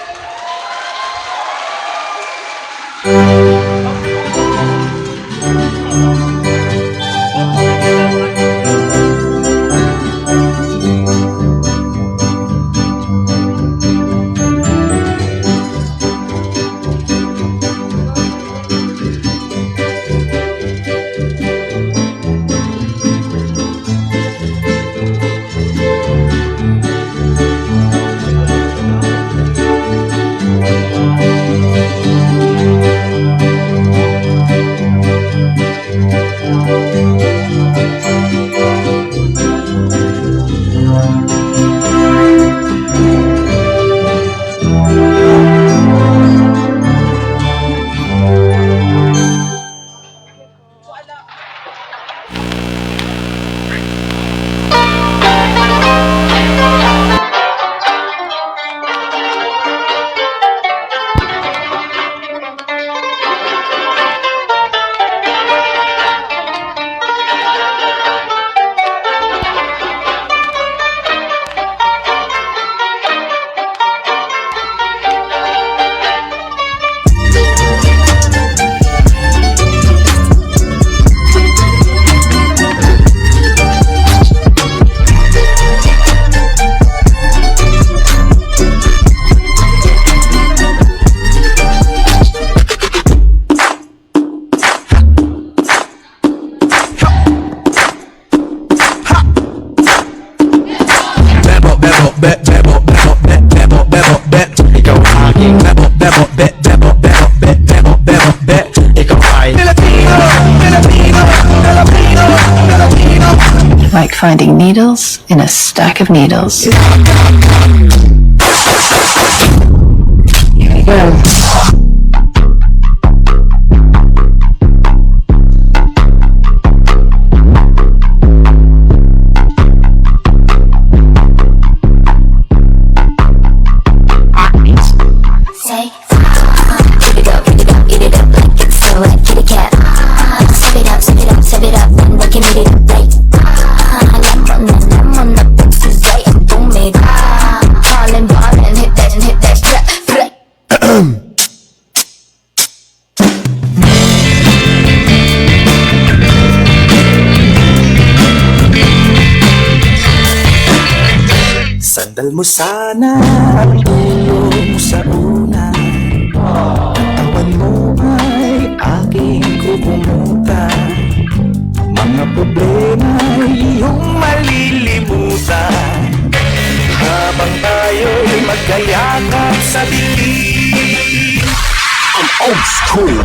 Bebo, bebo, bebo, bebo, bebo, bebo, bebo. Ikaw ang aking bebo, bebo, be, bebo, bebo, be, bebo, bebo, be. Ikaw ay Filipino, Filipino, Filipino, Filipino. Like finding needles in a stack of needles. Here we go. Say, "Give it up, give it up, eat it up like it's sour, like Kitty Kat." Serve it up, serve it up, serve it up, then we can eat it up like, ah, lemon, lemon, the pussy wet and boom it. Ah, ballin', ballin', hit that, hit that, strap, strap. Sandal mo sana ang ulo mo sa una. Katawan mo ay aking kukunutan. Mga problema'y iyong malilimutan habang tayo'y magkayakap sa dilim. Ang old school.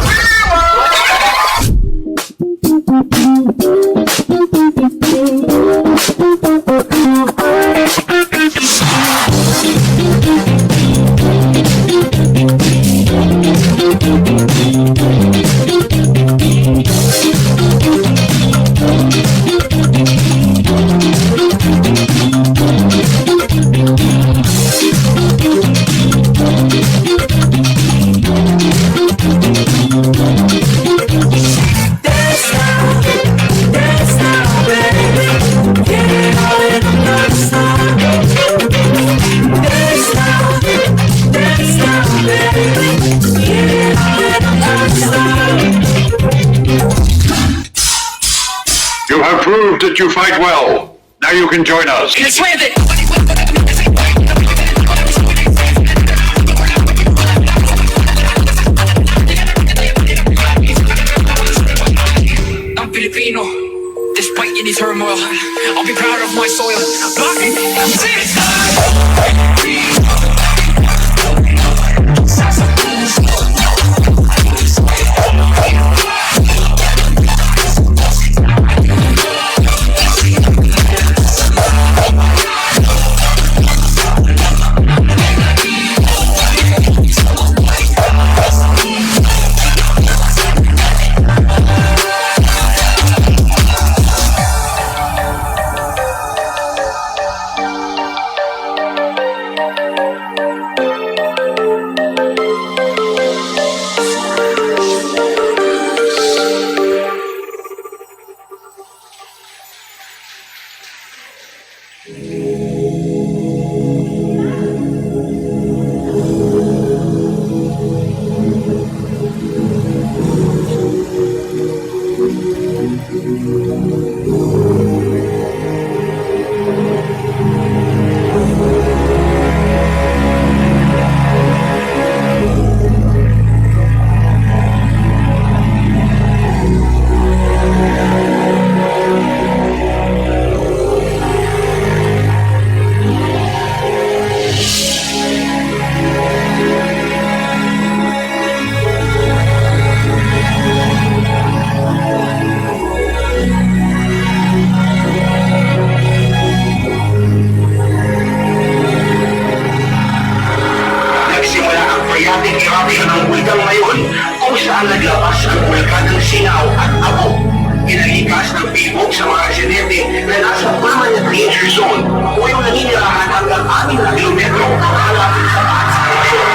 You have proved that you fight well. Now you can join us. I'm Filipino, despite any turmoil, I'll be proud of my soil. Bakit? Nagsimula ang phreatic eruption ng Bulkang Mayon, kung saan naglabas ang bulkan ng singaw at abo. Pinalikas ng bibog sa mga residente na nasa permanent danger zone o yung naninirahan hanggang anim na kilometro kalapit sa taas ng Mayon.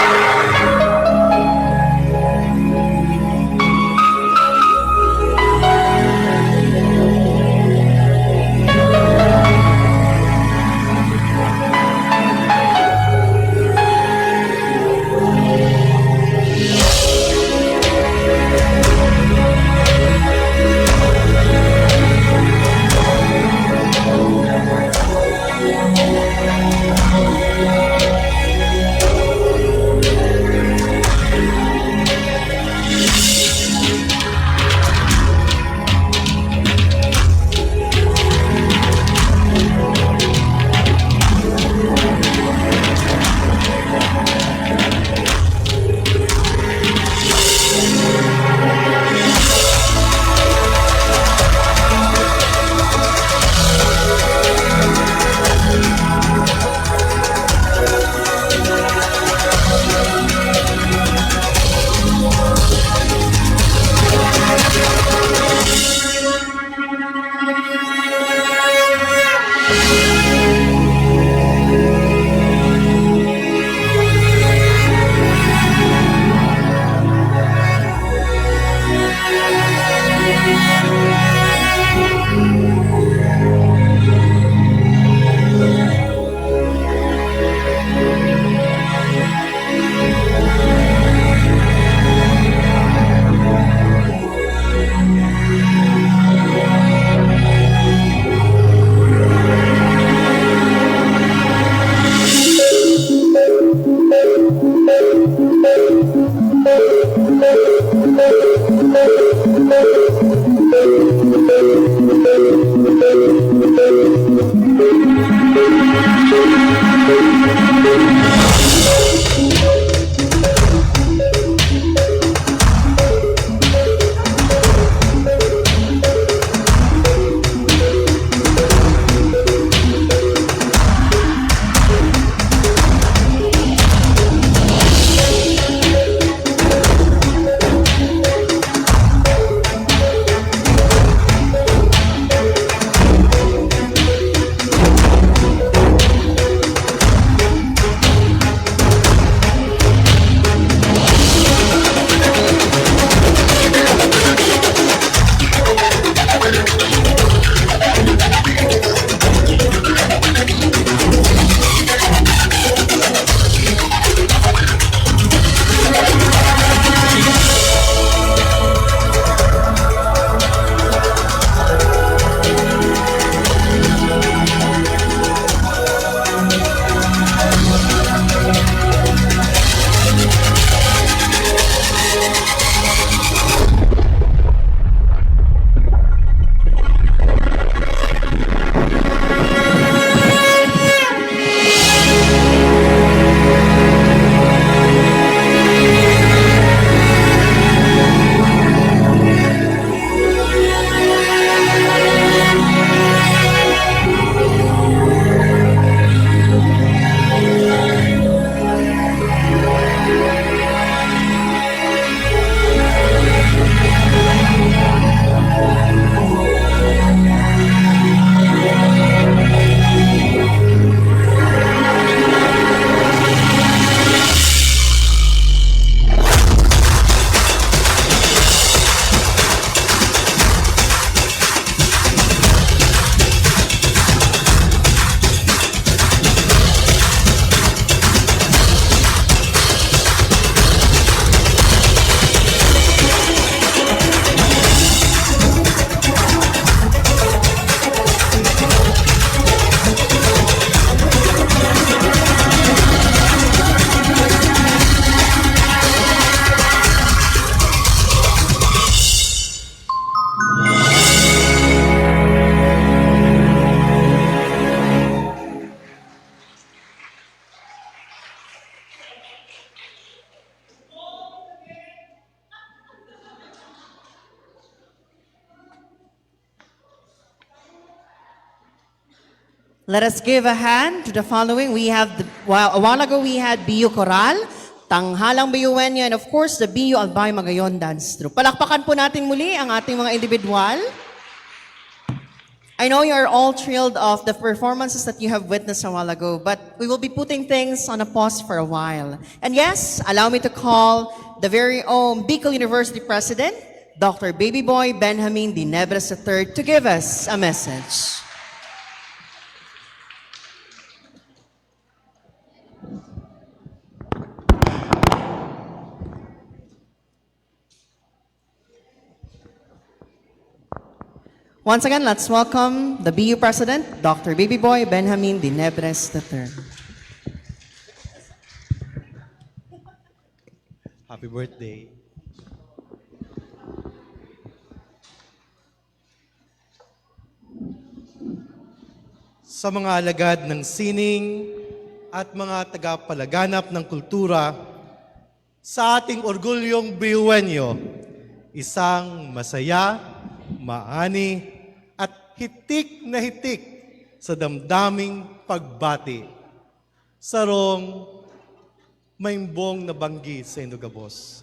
Let us give a hand to the following. We have, the, well, a while ago we had B U Coral, Tanghalang B U N, and of course the B U Albay Magayon Dance Troupe. Palakpakan po natin muli ang ating mga individual. I know you are all thrilled of the performances that you have witnessed a while ago, but we will be putting things on a pause for a while. And yes, allow me to call the very own Bicol University President, Doctor Baby Boy Benjamin Dinebres the third, to give us a message. Once again, let's welcome the B U President, Doctor Baby Boy Benjamin Dinebres the third. Happy birthday. Sa mga alagad ng sining at mga tagapalaganap ng kultura, sa ating orgulyong Biuenyo, isang masaya, maani, at hitik na hitik sa damdaming pagbati. Sarong maimbong na banggi sa indo gabos.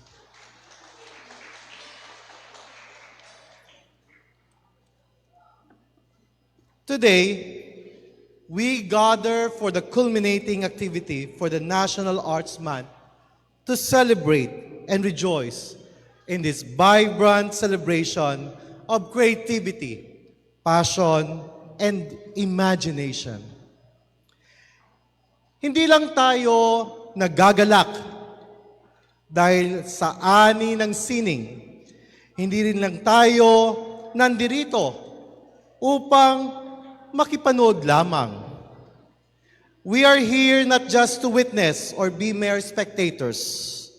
Today, we gather for the culminating activity for the National Arts Month to celebrate and rejoice in this vibrant celebration of creativity, passion, and imagination. Hindi lang tayo nagagalak dahil sa ani ng sining. Hindi rin lang tayo nandirito upang makipanood lamang. We are here not just to witness or be mere spectators,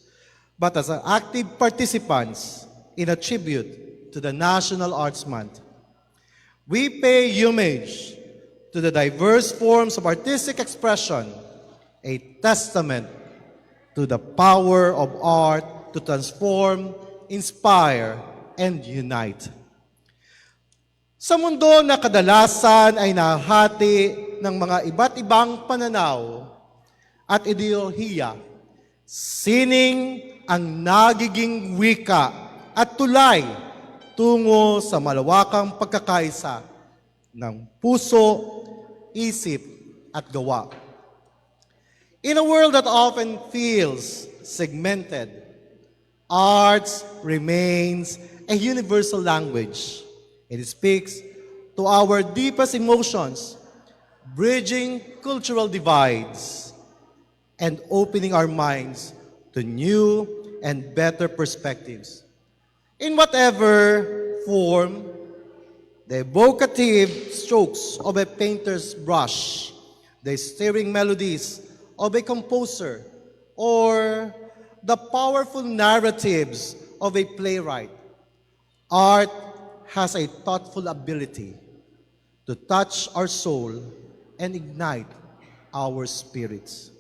but as active participants in a tribute to the National Arts Month. We pay homage to the diverse forms of artistic expression, a testament to the power of art to transform, inspire, and unite. Sa mundo na kadalasan ay nahahati ng mga iba't ibang pananaw at ideolohiya, sining ang nagiging wika at tulay tungo sa malawakang pagkakaisa ng puso, isip, at gawa. In a world that often feels segmented, arts remains a universal language. It speaks to our deepest emotions, bridging cultural divides, and opening our minds to new and better perspectives. In whatever form, the evocative strokes of a painter's brush, the stirring melodies of a composer, or the powerful narratives of a playwright, art has a thoughtful ability to touch our soul and ignite our spirits.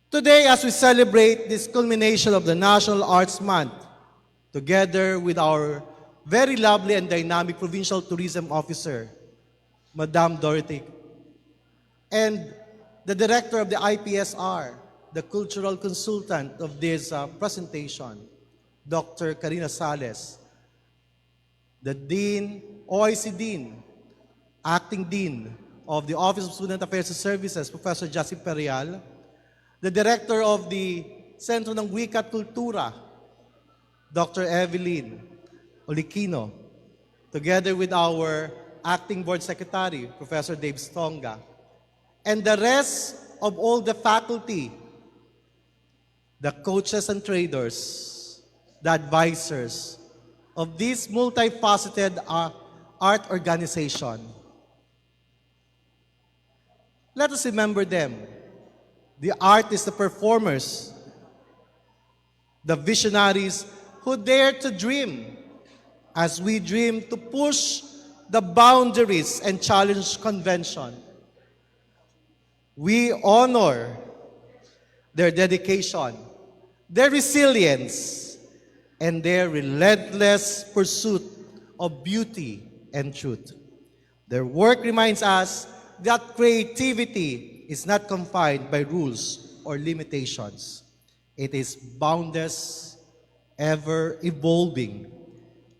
Today, as we celebrate this culmination of the National Arts Month, together with our very lovely and dynamic Provincial Tourism Officer, Madam Dorothy, and the Director of the I P S R, the cultural consultant of this uh, presentation, Doctor Karina Sales, the Dean, O I C Dean, Acting Dean of the Office of Student Affairs and Services, Professor Justin Perial, the Director of the Sentro ng Wika at Kultura, Doctor Evelyn Olikino, together with our Acting Board Secretary, Professor Dave Stonga, and the rest of all the faculty, the coaches and traders, the advisors of this multifaceted uh, art organization. Let us remember them, the artists, the performers, the visionaries who dare to dream as we dream to push the boundaries and challenge convention. We honor their dedication, their resilience, and their relentless pursuit of beauty and truth. Their work reminds us that creativity is not confined by rules or limitations. It is boundless, ever evolving,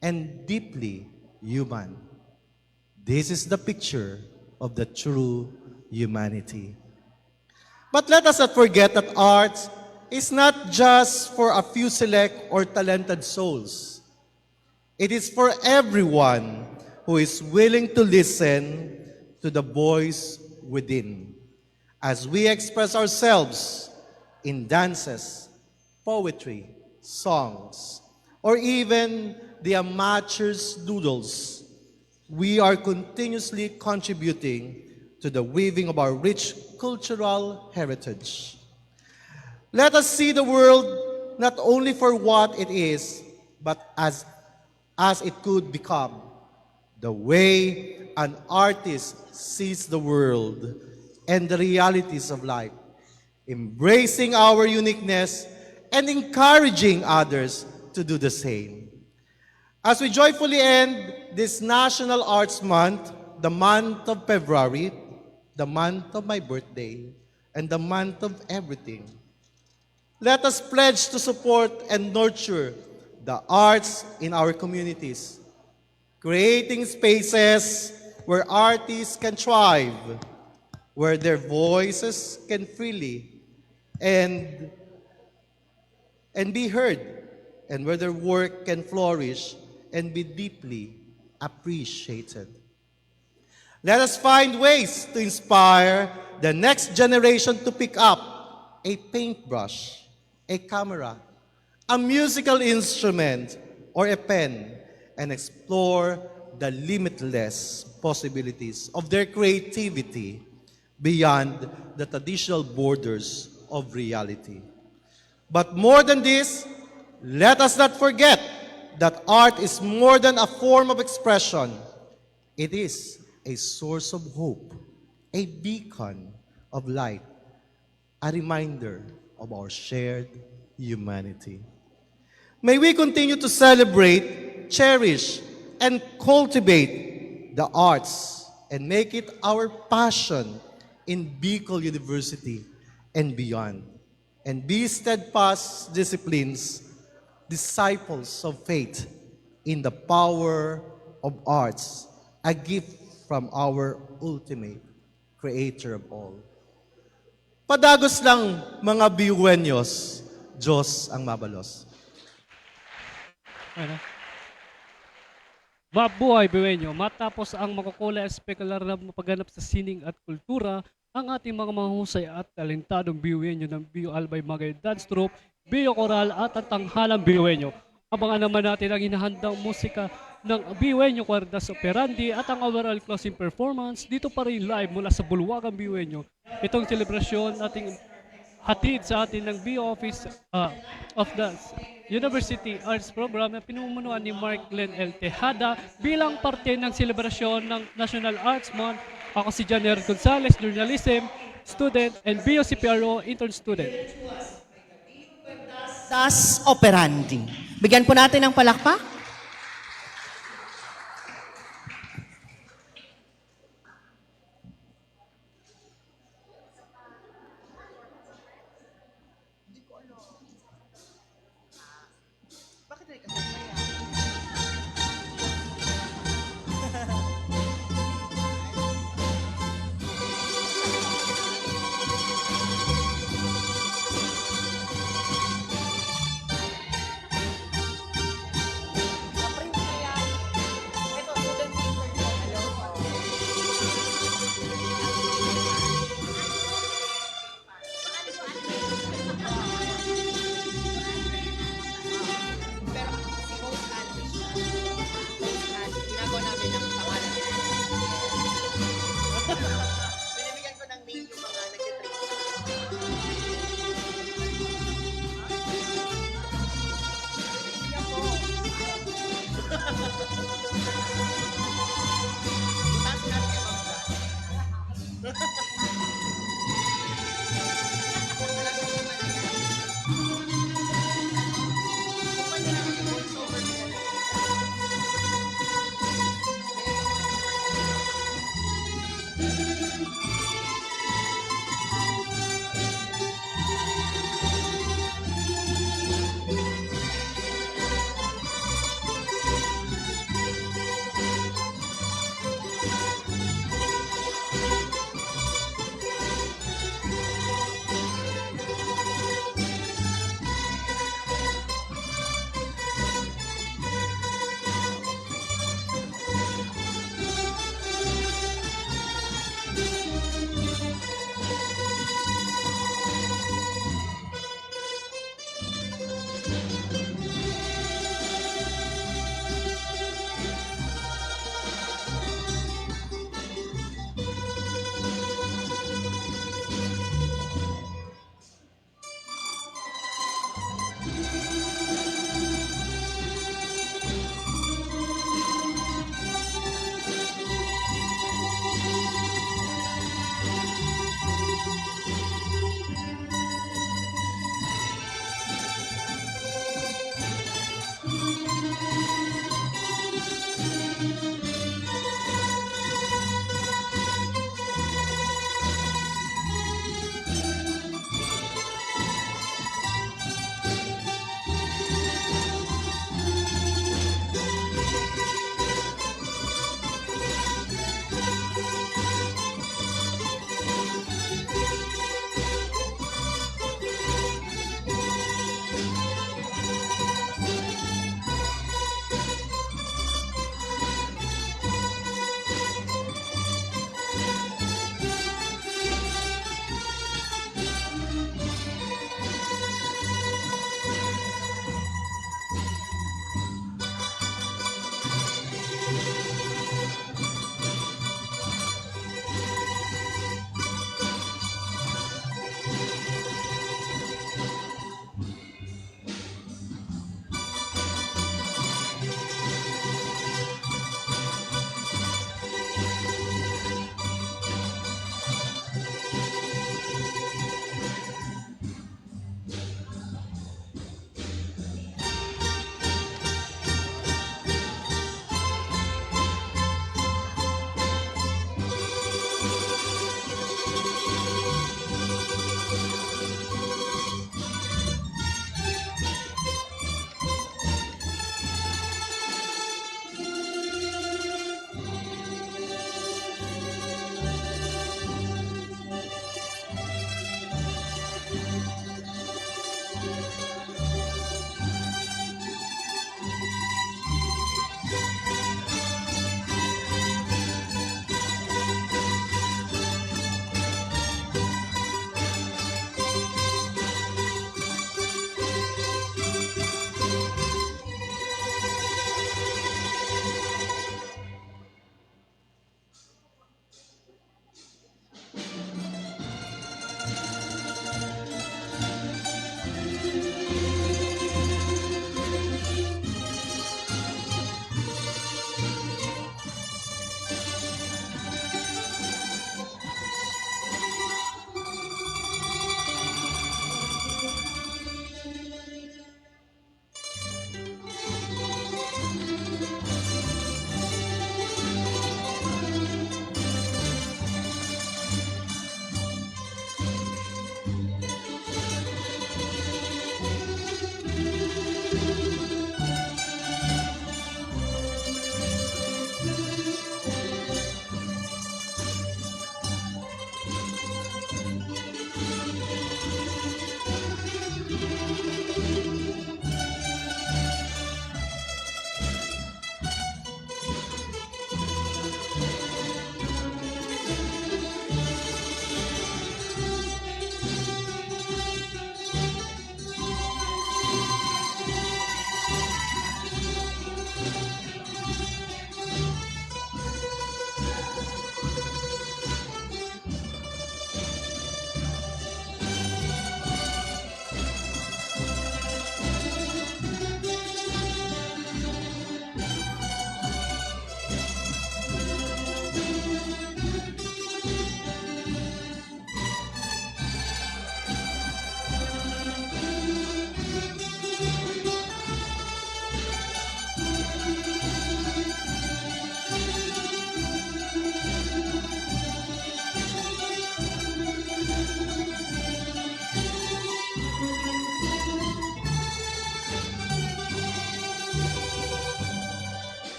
and deeply human. This is the picture of the true humanity. But let us not forget that art is not just for a few select or talented souls. It is for everyone who is willing to listen to the voice within. As we express ourselves in dances, poetry, songs, or even the amateurs' doodles, we are continuously contributing to the weaving of our rich cultural heritage. Let us see the world not only for what it is, but as, as it could become. The way an artist sees the world and the realities of life, embracing our uniqueness and encouraging others to do the same. As we joyfully end this National Arts Month, the month of February, the month of my birthday, and the month of everything, let us pledge to support and nurture the arts in our communities, creating spaces where artists can thrive, where their voices can freely and, and be heard, and where their work can flourish and be deeply appreciated. Let us find ways to inspire the next generation to pick up a paintbrush, a camera, a musical instrument, or a pen, and explore the limitless possibilities of their creativity beyond the traditional borders of reality. But more than this, let us not forget that art is more than a form of expression. It is a source of hope, a beacon of light, a reminder of our shared humanity. May we continue to celebrate, cherish, and cultivate the arts and make it our passion in Bicol University and beyond. And be steadfast disciplines, disciples of faith in the power of arts, a gift from our ultimate Creator of all. Padagos lang, mga Biueños, Diyos ang mabalos. Ano? Mabuhay, Biueño! Matapos ang makukulay at espekular na mapaganap sa sining at kultura, ang ating mga mahusay at talentadong Biueño ng Bio Albay Magay Dance Troupe, Bio Coral at ang Tanghalang Biueño. Abangan naman natin ang hinahandang musika ng Biueño Cuerdas Operandi at ang overall closing performance dito pa rin live mula sa Bulwagang Biueño. Itong selebrasyon ating hatid sa atin ng B O Office ah, of the University Arts Program na pinumunuan ni Mark Glenn L. Tejada bilang parte ng selebrasyon ng National Arts Month. Ako si John Eric Gonzalez, journalism student and B O C P R O intern student. Das operandi. Bigyan po natin ng palakpak.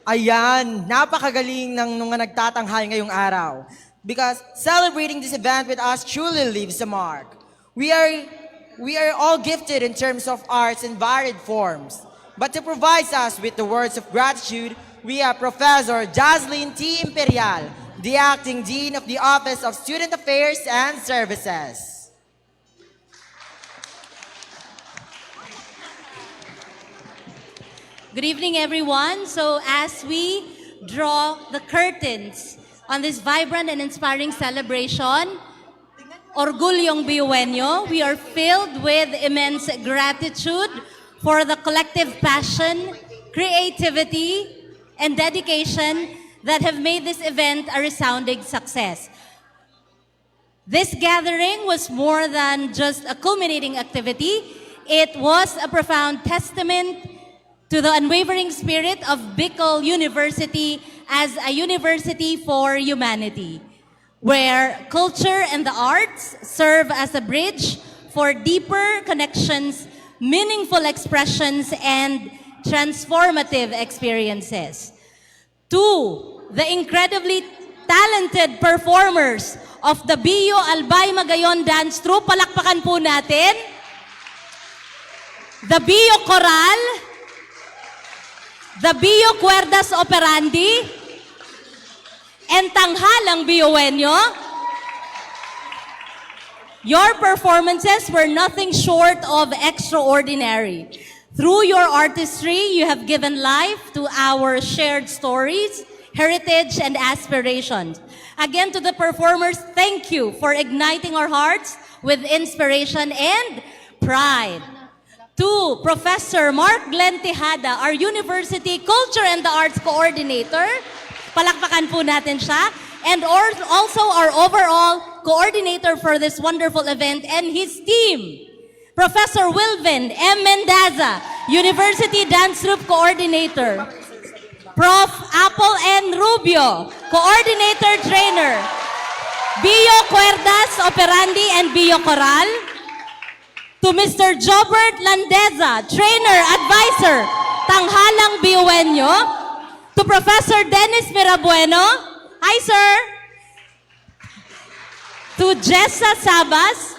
Ayan, napakagaling ng mga nagtatanghal ngayong araw. Because celebrating this event with us truly leaves a mark. We are, we are all gifted in terms of arts in varied forms. But to provide us with the words of gratitude, we have Professor Jocelyn T. Imperial, the Acting Dean of the Office of Student Affairs and Services. Good evening, everyone. So as we draw the curtains on this vibrant and inspiring celebration, Orgulyong Biueño, we are filled with immense gratitude for the collective passion, creativity, and dedication that have made this event a resounding success. This gathering was more than just a culminating activity. It was a profound testament to the unwavering spirit of Bicol University as a university for humanity, where culture and the arts serve as a bridge for deeper connections, meaningful expressions, and transformative experiences. To the incredibly talented performers of the Bio Albay Magayon Dance Troupe, palakpakan po natin. The Bio Coral, the Bio Cuerdas Operandi, and Tanghalang Biueño. Your performances were nothing short of extraordinary. Through your artistry, you have given life to our shared stories, heritage, and aspirations. Again, to the performers, thank you for igniting our hearts with inspiration and pride. To Professor Mark Glenn Tejada, our University Culture and the Arts Coordinator. Palakpakan po natin siya. And or- also our overall coordinator for this wonderful event and his team. Professor Wilvin M. Mendaza, University Dance Troupe Coordinator. Prof. Apple N. Rubio, Coordinator Trainer. Bio Cuerdas Operandi and Bio Coral. To Mister Jobert Landeza, Trainer, Advisor, Tanghalang Biueño. To Professor Dennis Mirabueno. Hi, sir. To Jessa Sabas,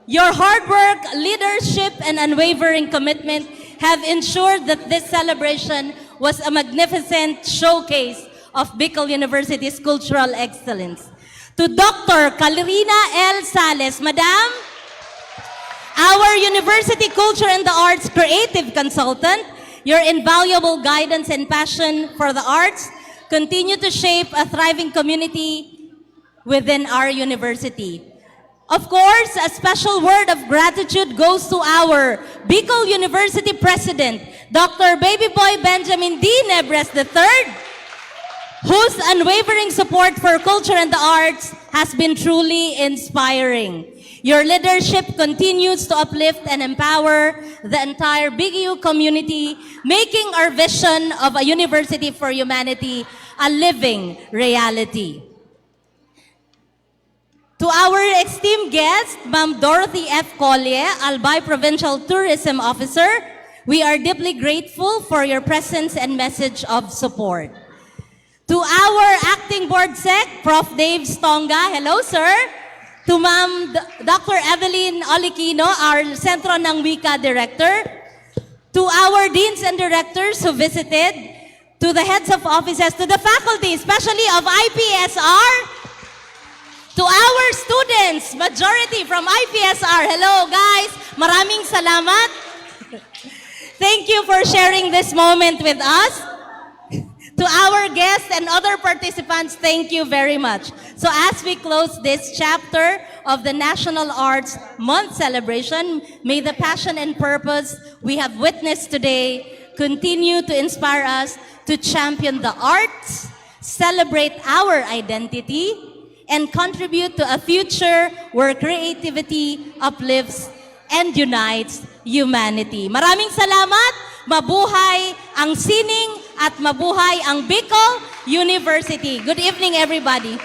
your hard work, leadership, and unwavering commitment have ensured that this celebration was a magnificent showcase of Bicol University's cultural excellence. To Doctor Carlina L. Sales, Madam, our University Culture and the Arts Creative Consultant, your invaluable guidance and passion for the arts continue to shape a thriving community within our university. Of course, a special word of gratitude goes to our Bicol University President, Doctor Baby Boy Benjamin D. Nebres the third, whose unwavering support for culture and the arts has been truly inspiring. Your leadership continues to uplift and empower the entire B G U community, making our vision of a university for humanity a living reality. To our esteemed guest, Ma'am Dorothy F. Colle, Albay Provincial Tourism Officer, we are deeply grateful for your presence and message of support. To our Acting Board Sec, Prof Dave Stonga, hello, sir. To Ma'am D- Doctor Evelyn Olikino, our Sentro ng Wika Director. To our Deans and Directors who visited, to the heads of offices, to the faculty, especially of I P S R, to our students, majority from I P S R. Hello, guys. Maraming salamat. Thank you for sharing this moment with us. To our guests and other participants, thank you very much. So as we close this chapter of the National Arts Month celebration, may the passion and purpose we have witnessed today continue to inspire us to champion the arts, celebrate our identity, and contribute to a future where creativity uplifts and unites humanity. Maraming salamat, mabuhay ang sining at mabuhay ang Bicol University. Good evening, everybody.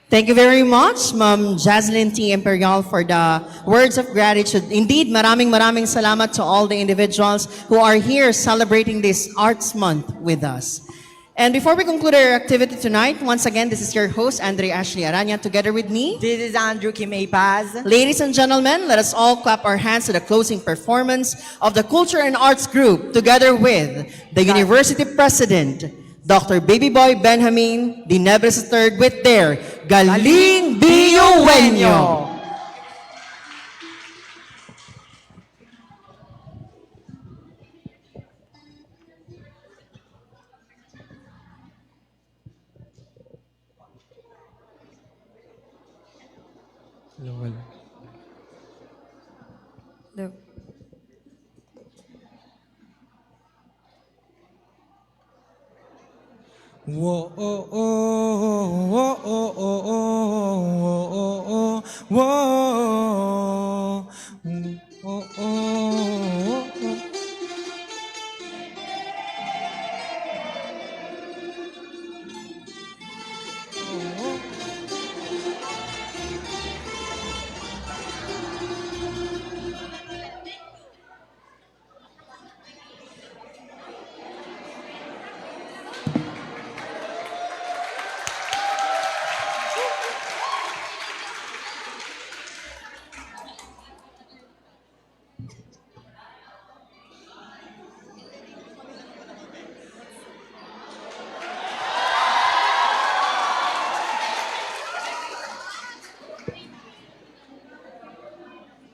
Thank you very much, Ma'am Jaslyn T. Imperial, for the words of gratitude. Indeed, maraming, maraming salamat to all the individuals who are here celebrating this Arts Month with us. And before we conclude our activity tonight, once again, this is your host, Andre Ashley Aranya, together with me. This is Andrew Kimay Paz. Ladies and gentlemen, let us all clap our hands to the closing performance of the Culture and Arts Group, together with the Got it. University President, Doctor Baby Boy Benjamin Dinebres the third, with their Galing Biuenyo! Hello, hello. Hello. Wo, oh, oh, wo, oh, oh, oh, wo, oh, oh, wo. Mm, oh, oh, wo, oh.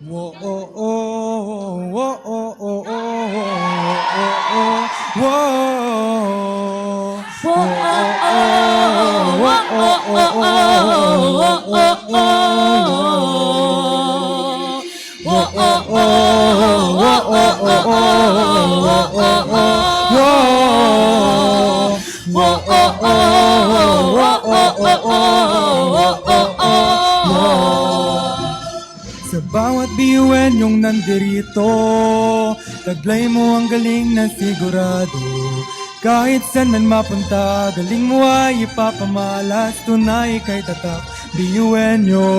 Wo, oh, oh, wo, oh, oh, oh, wo, oh, oh, wo. Wo, oh, oh, wo, oh, oh, oh, wo, oh, oh, wo. Wo, oh, oh, wo, oh, oh, oh, wo, oh, oh, wo. Wo, oh, oh, wo, oh, oh, oh, wo, oh, oh, wo. Sa bawat Biuenyong nandirito, taglay mo ang galing na sigurado. Kahit saan man mapunta, galing mo ay ipapamalas, tunay kay tatak, Biuenyo.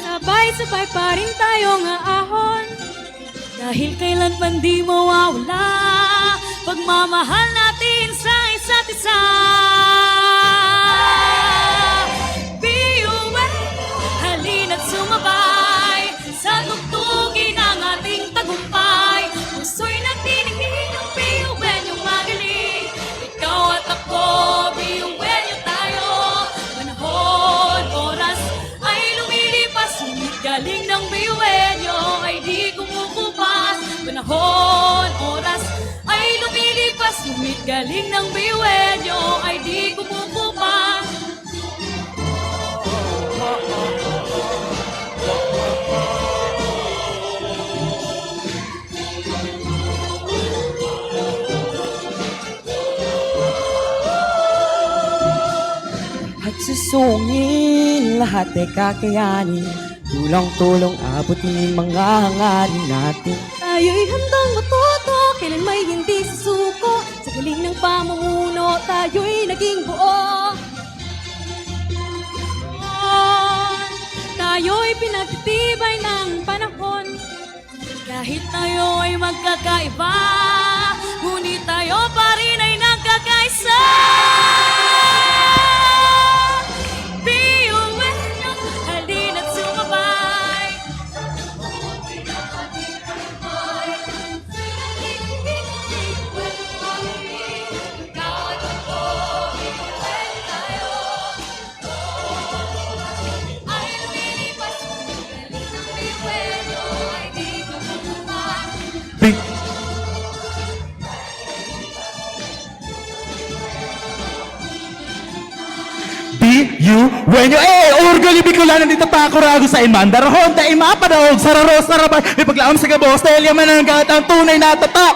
Sabay-sabay pa rin tayong aahon. Dahil kailanman di mawawala pagmamahal natin sa isa't isa. Be you well, halina't sumabay sa tugtugin ng ating tagumpay. Puso'y nagniningning ng Be you when yung magaling. Ikaw at ako, Biuenyo tayo. Panahon, oras ay lumilipas. Ngunit galing ng Biuenyo ay di kumukupas. Panahon, oras ay lumilipas. Ngunit galing ng Biuenyo ay di kumukupas. Pagsusungil lahat ay kakayanin, tulong-tulong abutin mga hangarin natin. Tayo'y handang matuto, kailan may hindi susuko. Sa galing ng pamumuno, tayo'y naging buo. Tayo'y pinagtitibay ng panahon. Kahit tayo ay magkakaiba, ngunit tayo pa rin ay nagkakaisa. Biuenyo, halina't sumabay. Bi-, Biuenyo, eh, orgulyo Bicolano dito, pakurago sa inman. Darahon, dai mapadaog, sararos, sarabay, may paglaom sa gabos, dahil yaman ang gat, ang tunay na tatak.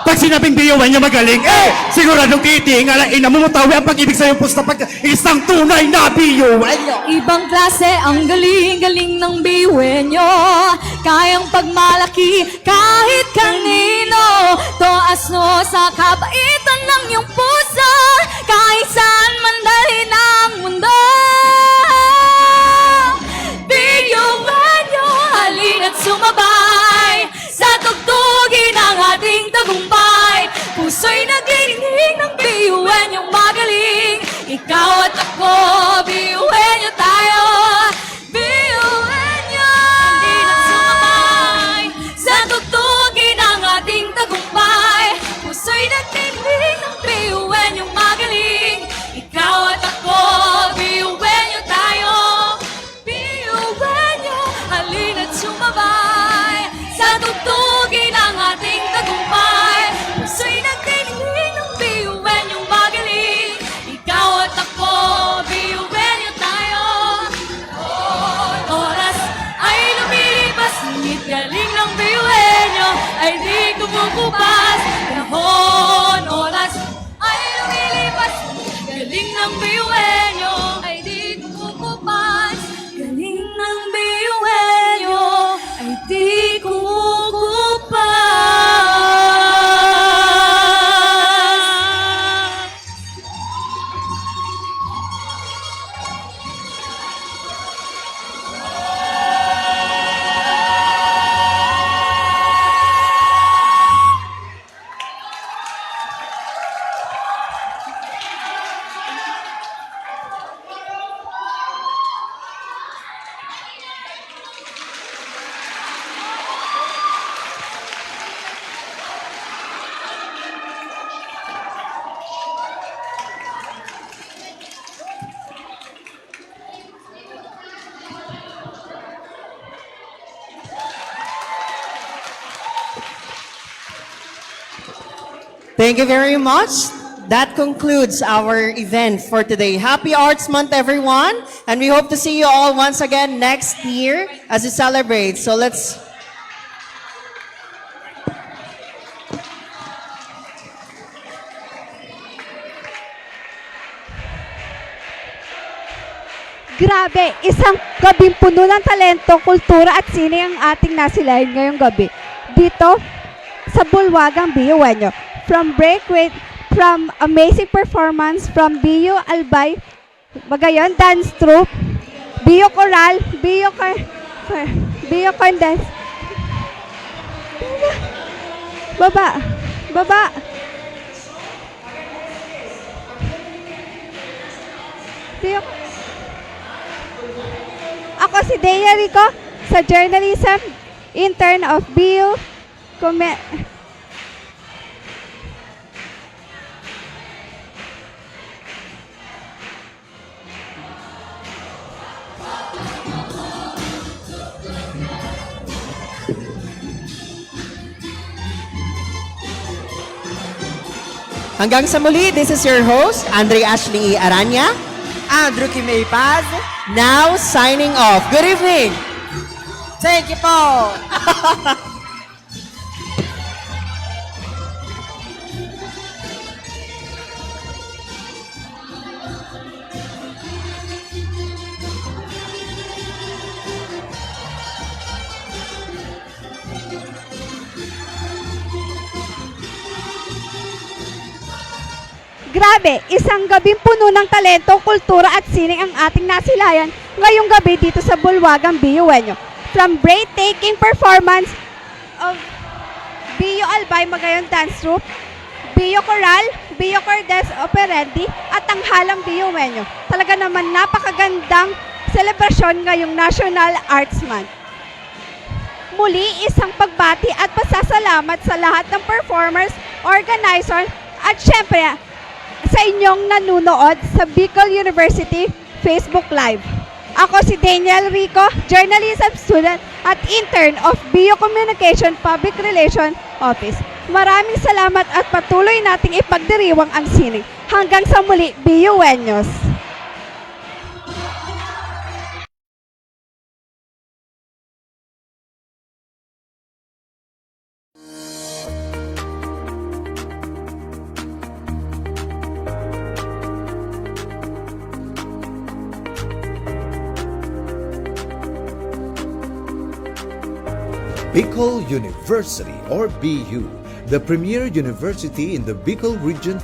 Pag sinabing B U N yung magaling, eh, siguradong titingala, inamumutawi ang pag-ibig sa'yo, pusta pag isang tunay na B U N nyo. Ibang klase ang galing, galing ng B U N nyo. Kayang pagmalaki kahit kanino. Taas no sa kabaitan ng iyong puso, kahit saan man dalhin ang mundo. B U N nyo, halina't sumabay. Sa tugtugin ang ating tagumpay. Puso'y naglilingling ng B U N yung magaling. Ikaw at ako, B U N nyo tayo. B U N nyo, halina't sumabay. Sa tugtugin ang ating tagumpay. Puso'y naglilingling ng B U N yung magaling. Ikaw at ako, B U N nyo tayo. B U N nyo, halina't sumabay. Sa tugtugin ang ating tagumpay. Puso'y naglilingling ng B U N yung magaling. Ikaw at ako, B U N nyo tayo. Oras ay lumilipas, ngunit galing ng B U N nyo ay di kumukupas. Panahon, oras ay lumilipas, galing ng B U N nyo ay di kumukupas. Galing ng B U N nyo ay di kumukupas. Thank you very much. That concludes our event for today. Happy Arts Month, everyone. And we hope to see you all once again next year as we celebrate. So let's Grabe, isang gabing puno ng talento, kultura at sine ang ating nasilayan ngayong gabi. Dito, sa Bulwagang B U N nyo. From break with, from amazing performance, from B U Albay, Magayon Dance Troupe, B U Coral, B U Cor-, Cor-, B U Corn Dance. Baba, baba. Ako si Dea Rico, sa journalism, intern of B U Come-, Hanggang sa muli, this is your host, Andre Ashley Aranya. Andrew Kimay Paz. Now, signing off. Good evening. Thank you po. Grabe, isang gabing puno ng talento, kultura at sining ang ating nasilayan ngayong gabi dito sa Bulwagang B U N nyo. From breathtaking performance of B U Albay Magayon Dance Troupe, B U Coral, B U Cordes Operandi, at Tanghalang B U N nyo. Talaga naman napakagandang selebrasyon ngayong National Arts Month. Muli, isang pagbati at pasasalamat sa lahat ng performers, organizer, at syempre, sa inyong nanunood sa Bicol University Facebook Live. Ako si Daniel Rico, journalism student at intern of B U Communication Public Relation Office. Maraming salamat at patuloy nating ipagdiriwang ang sining. Hanggang sa muli, B U N News. Bicol University or B U, the premier university in the Bicol region.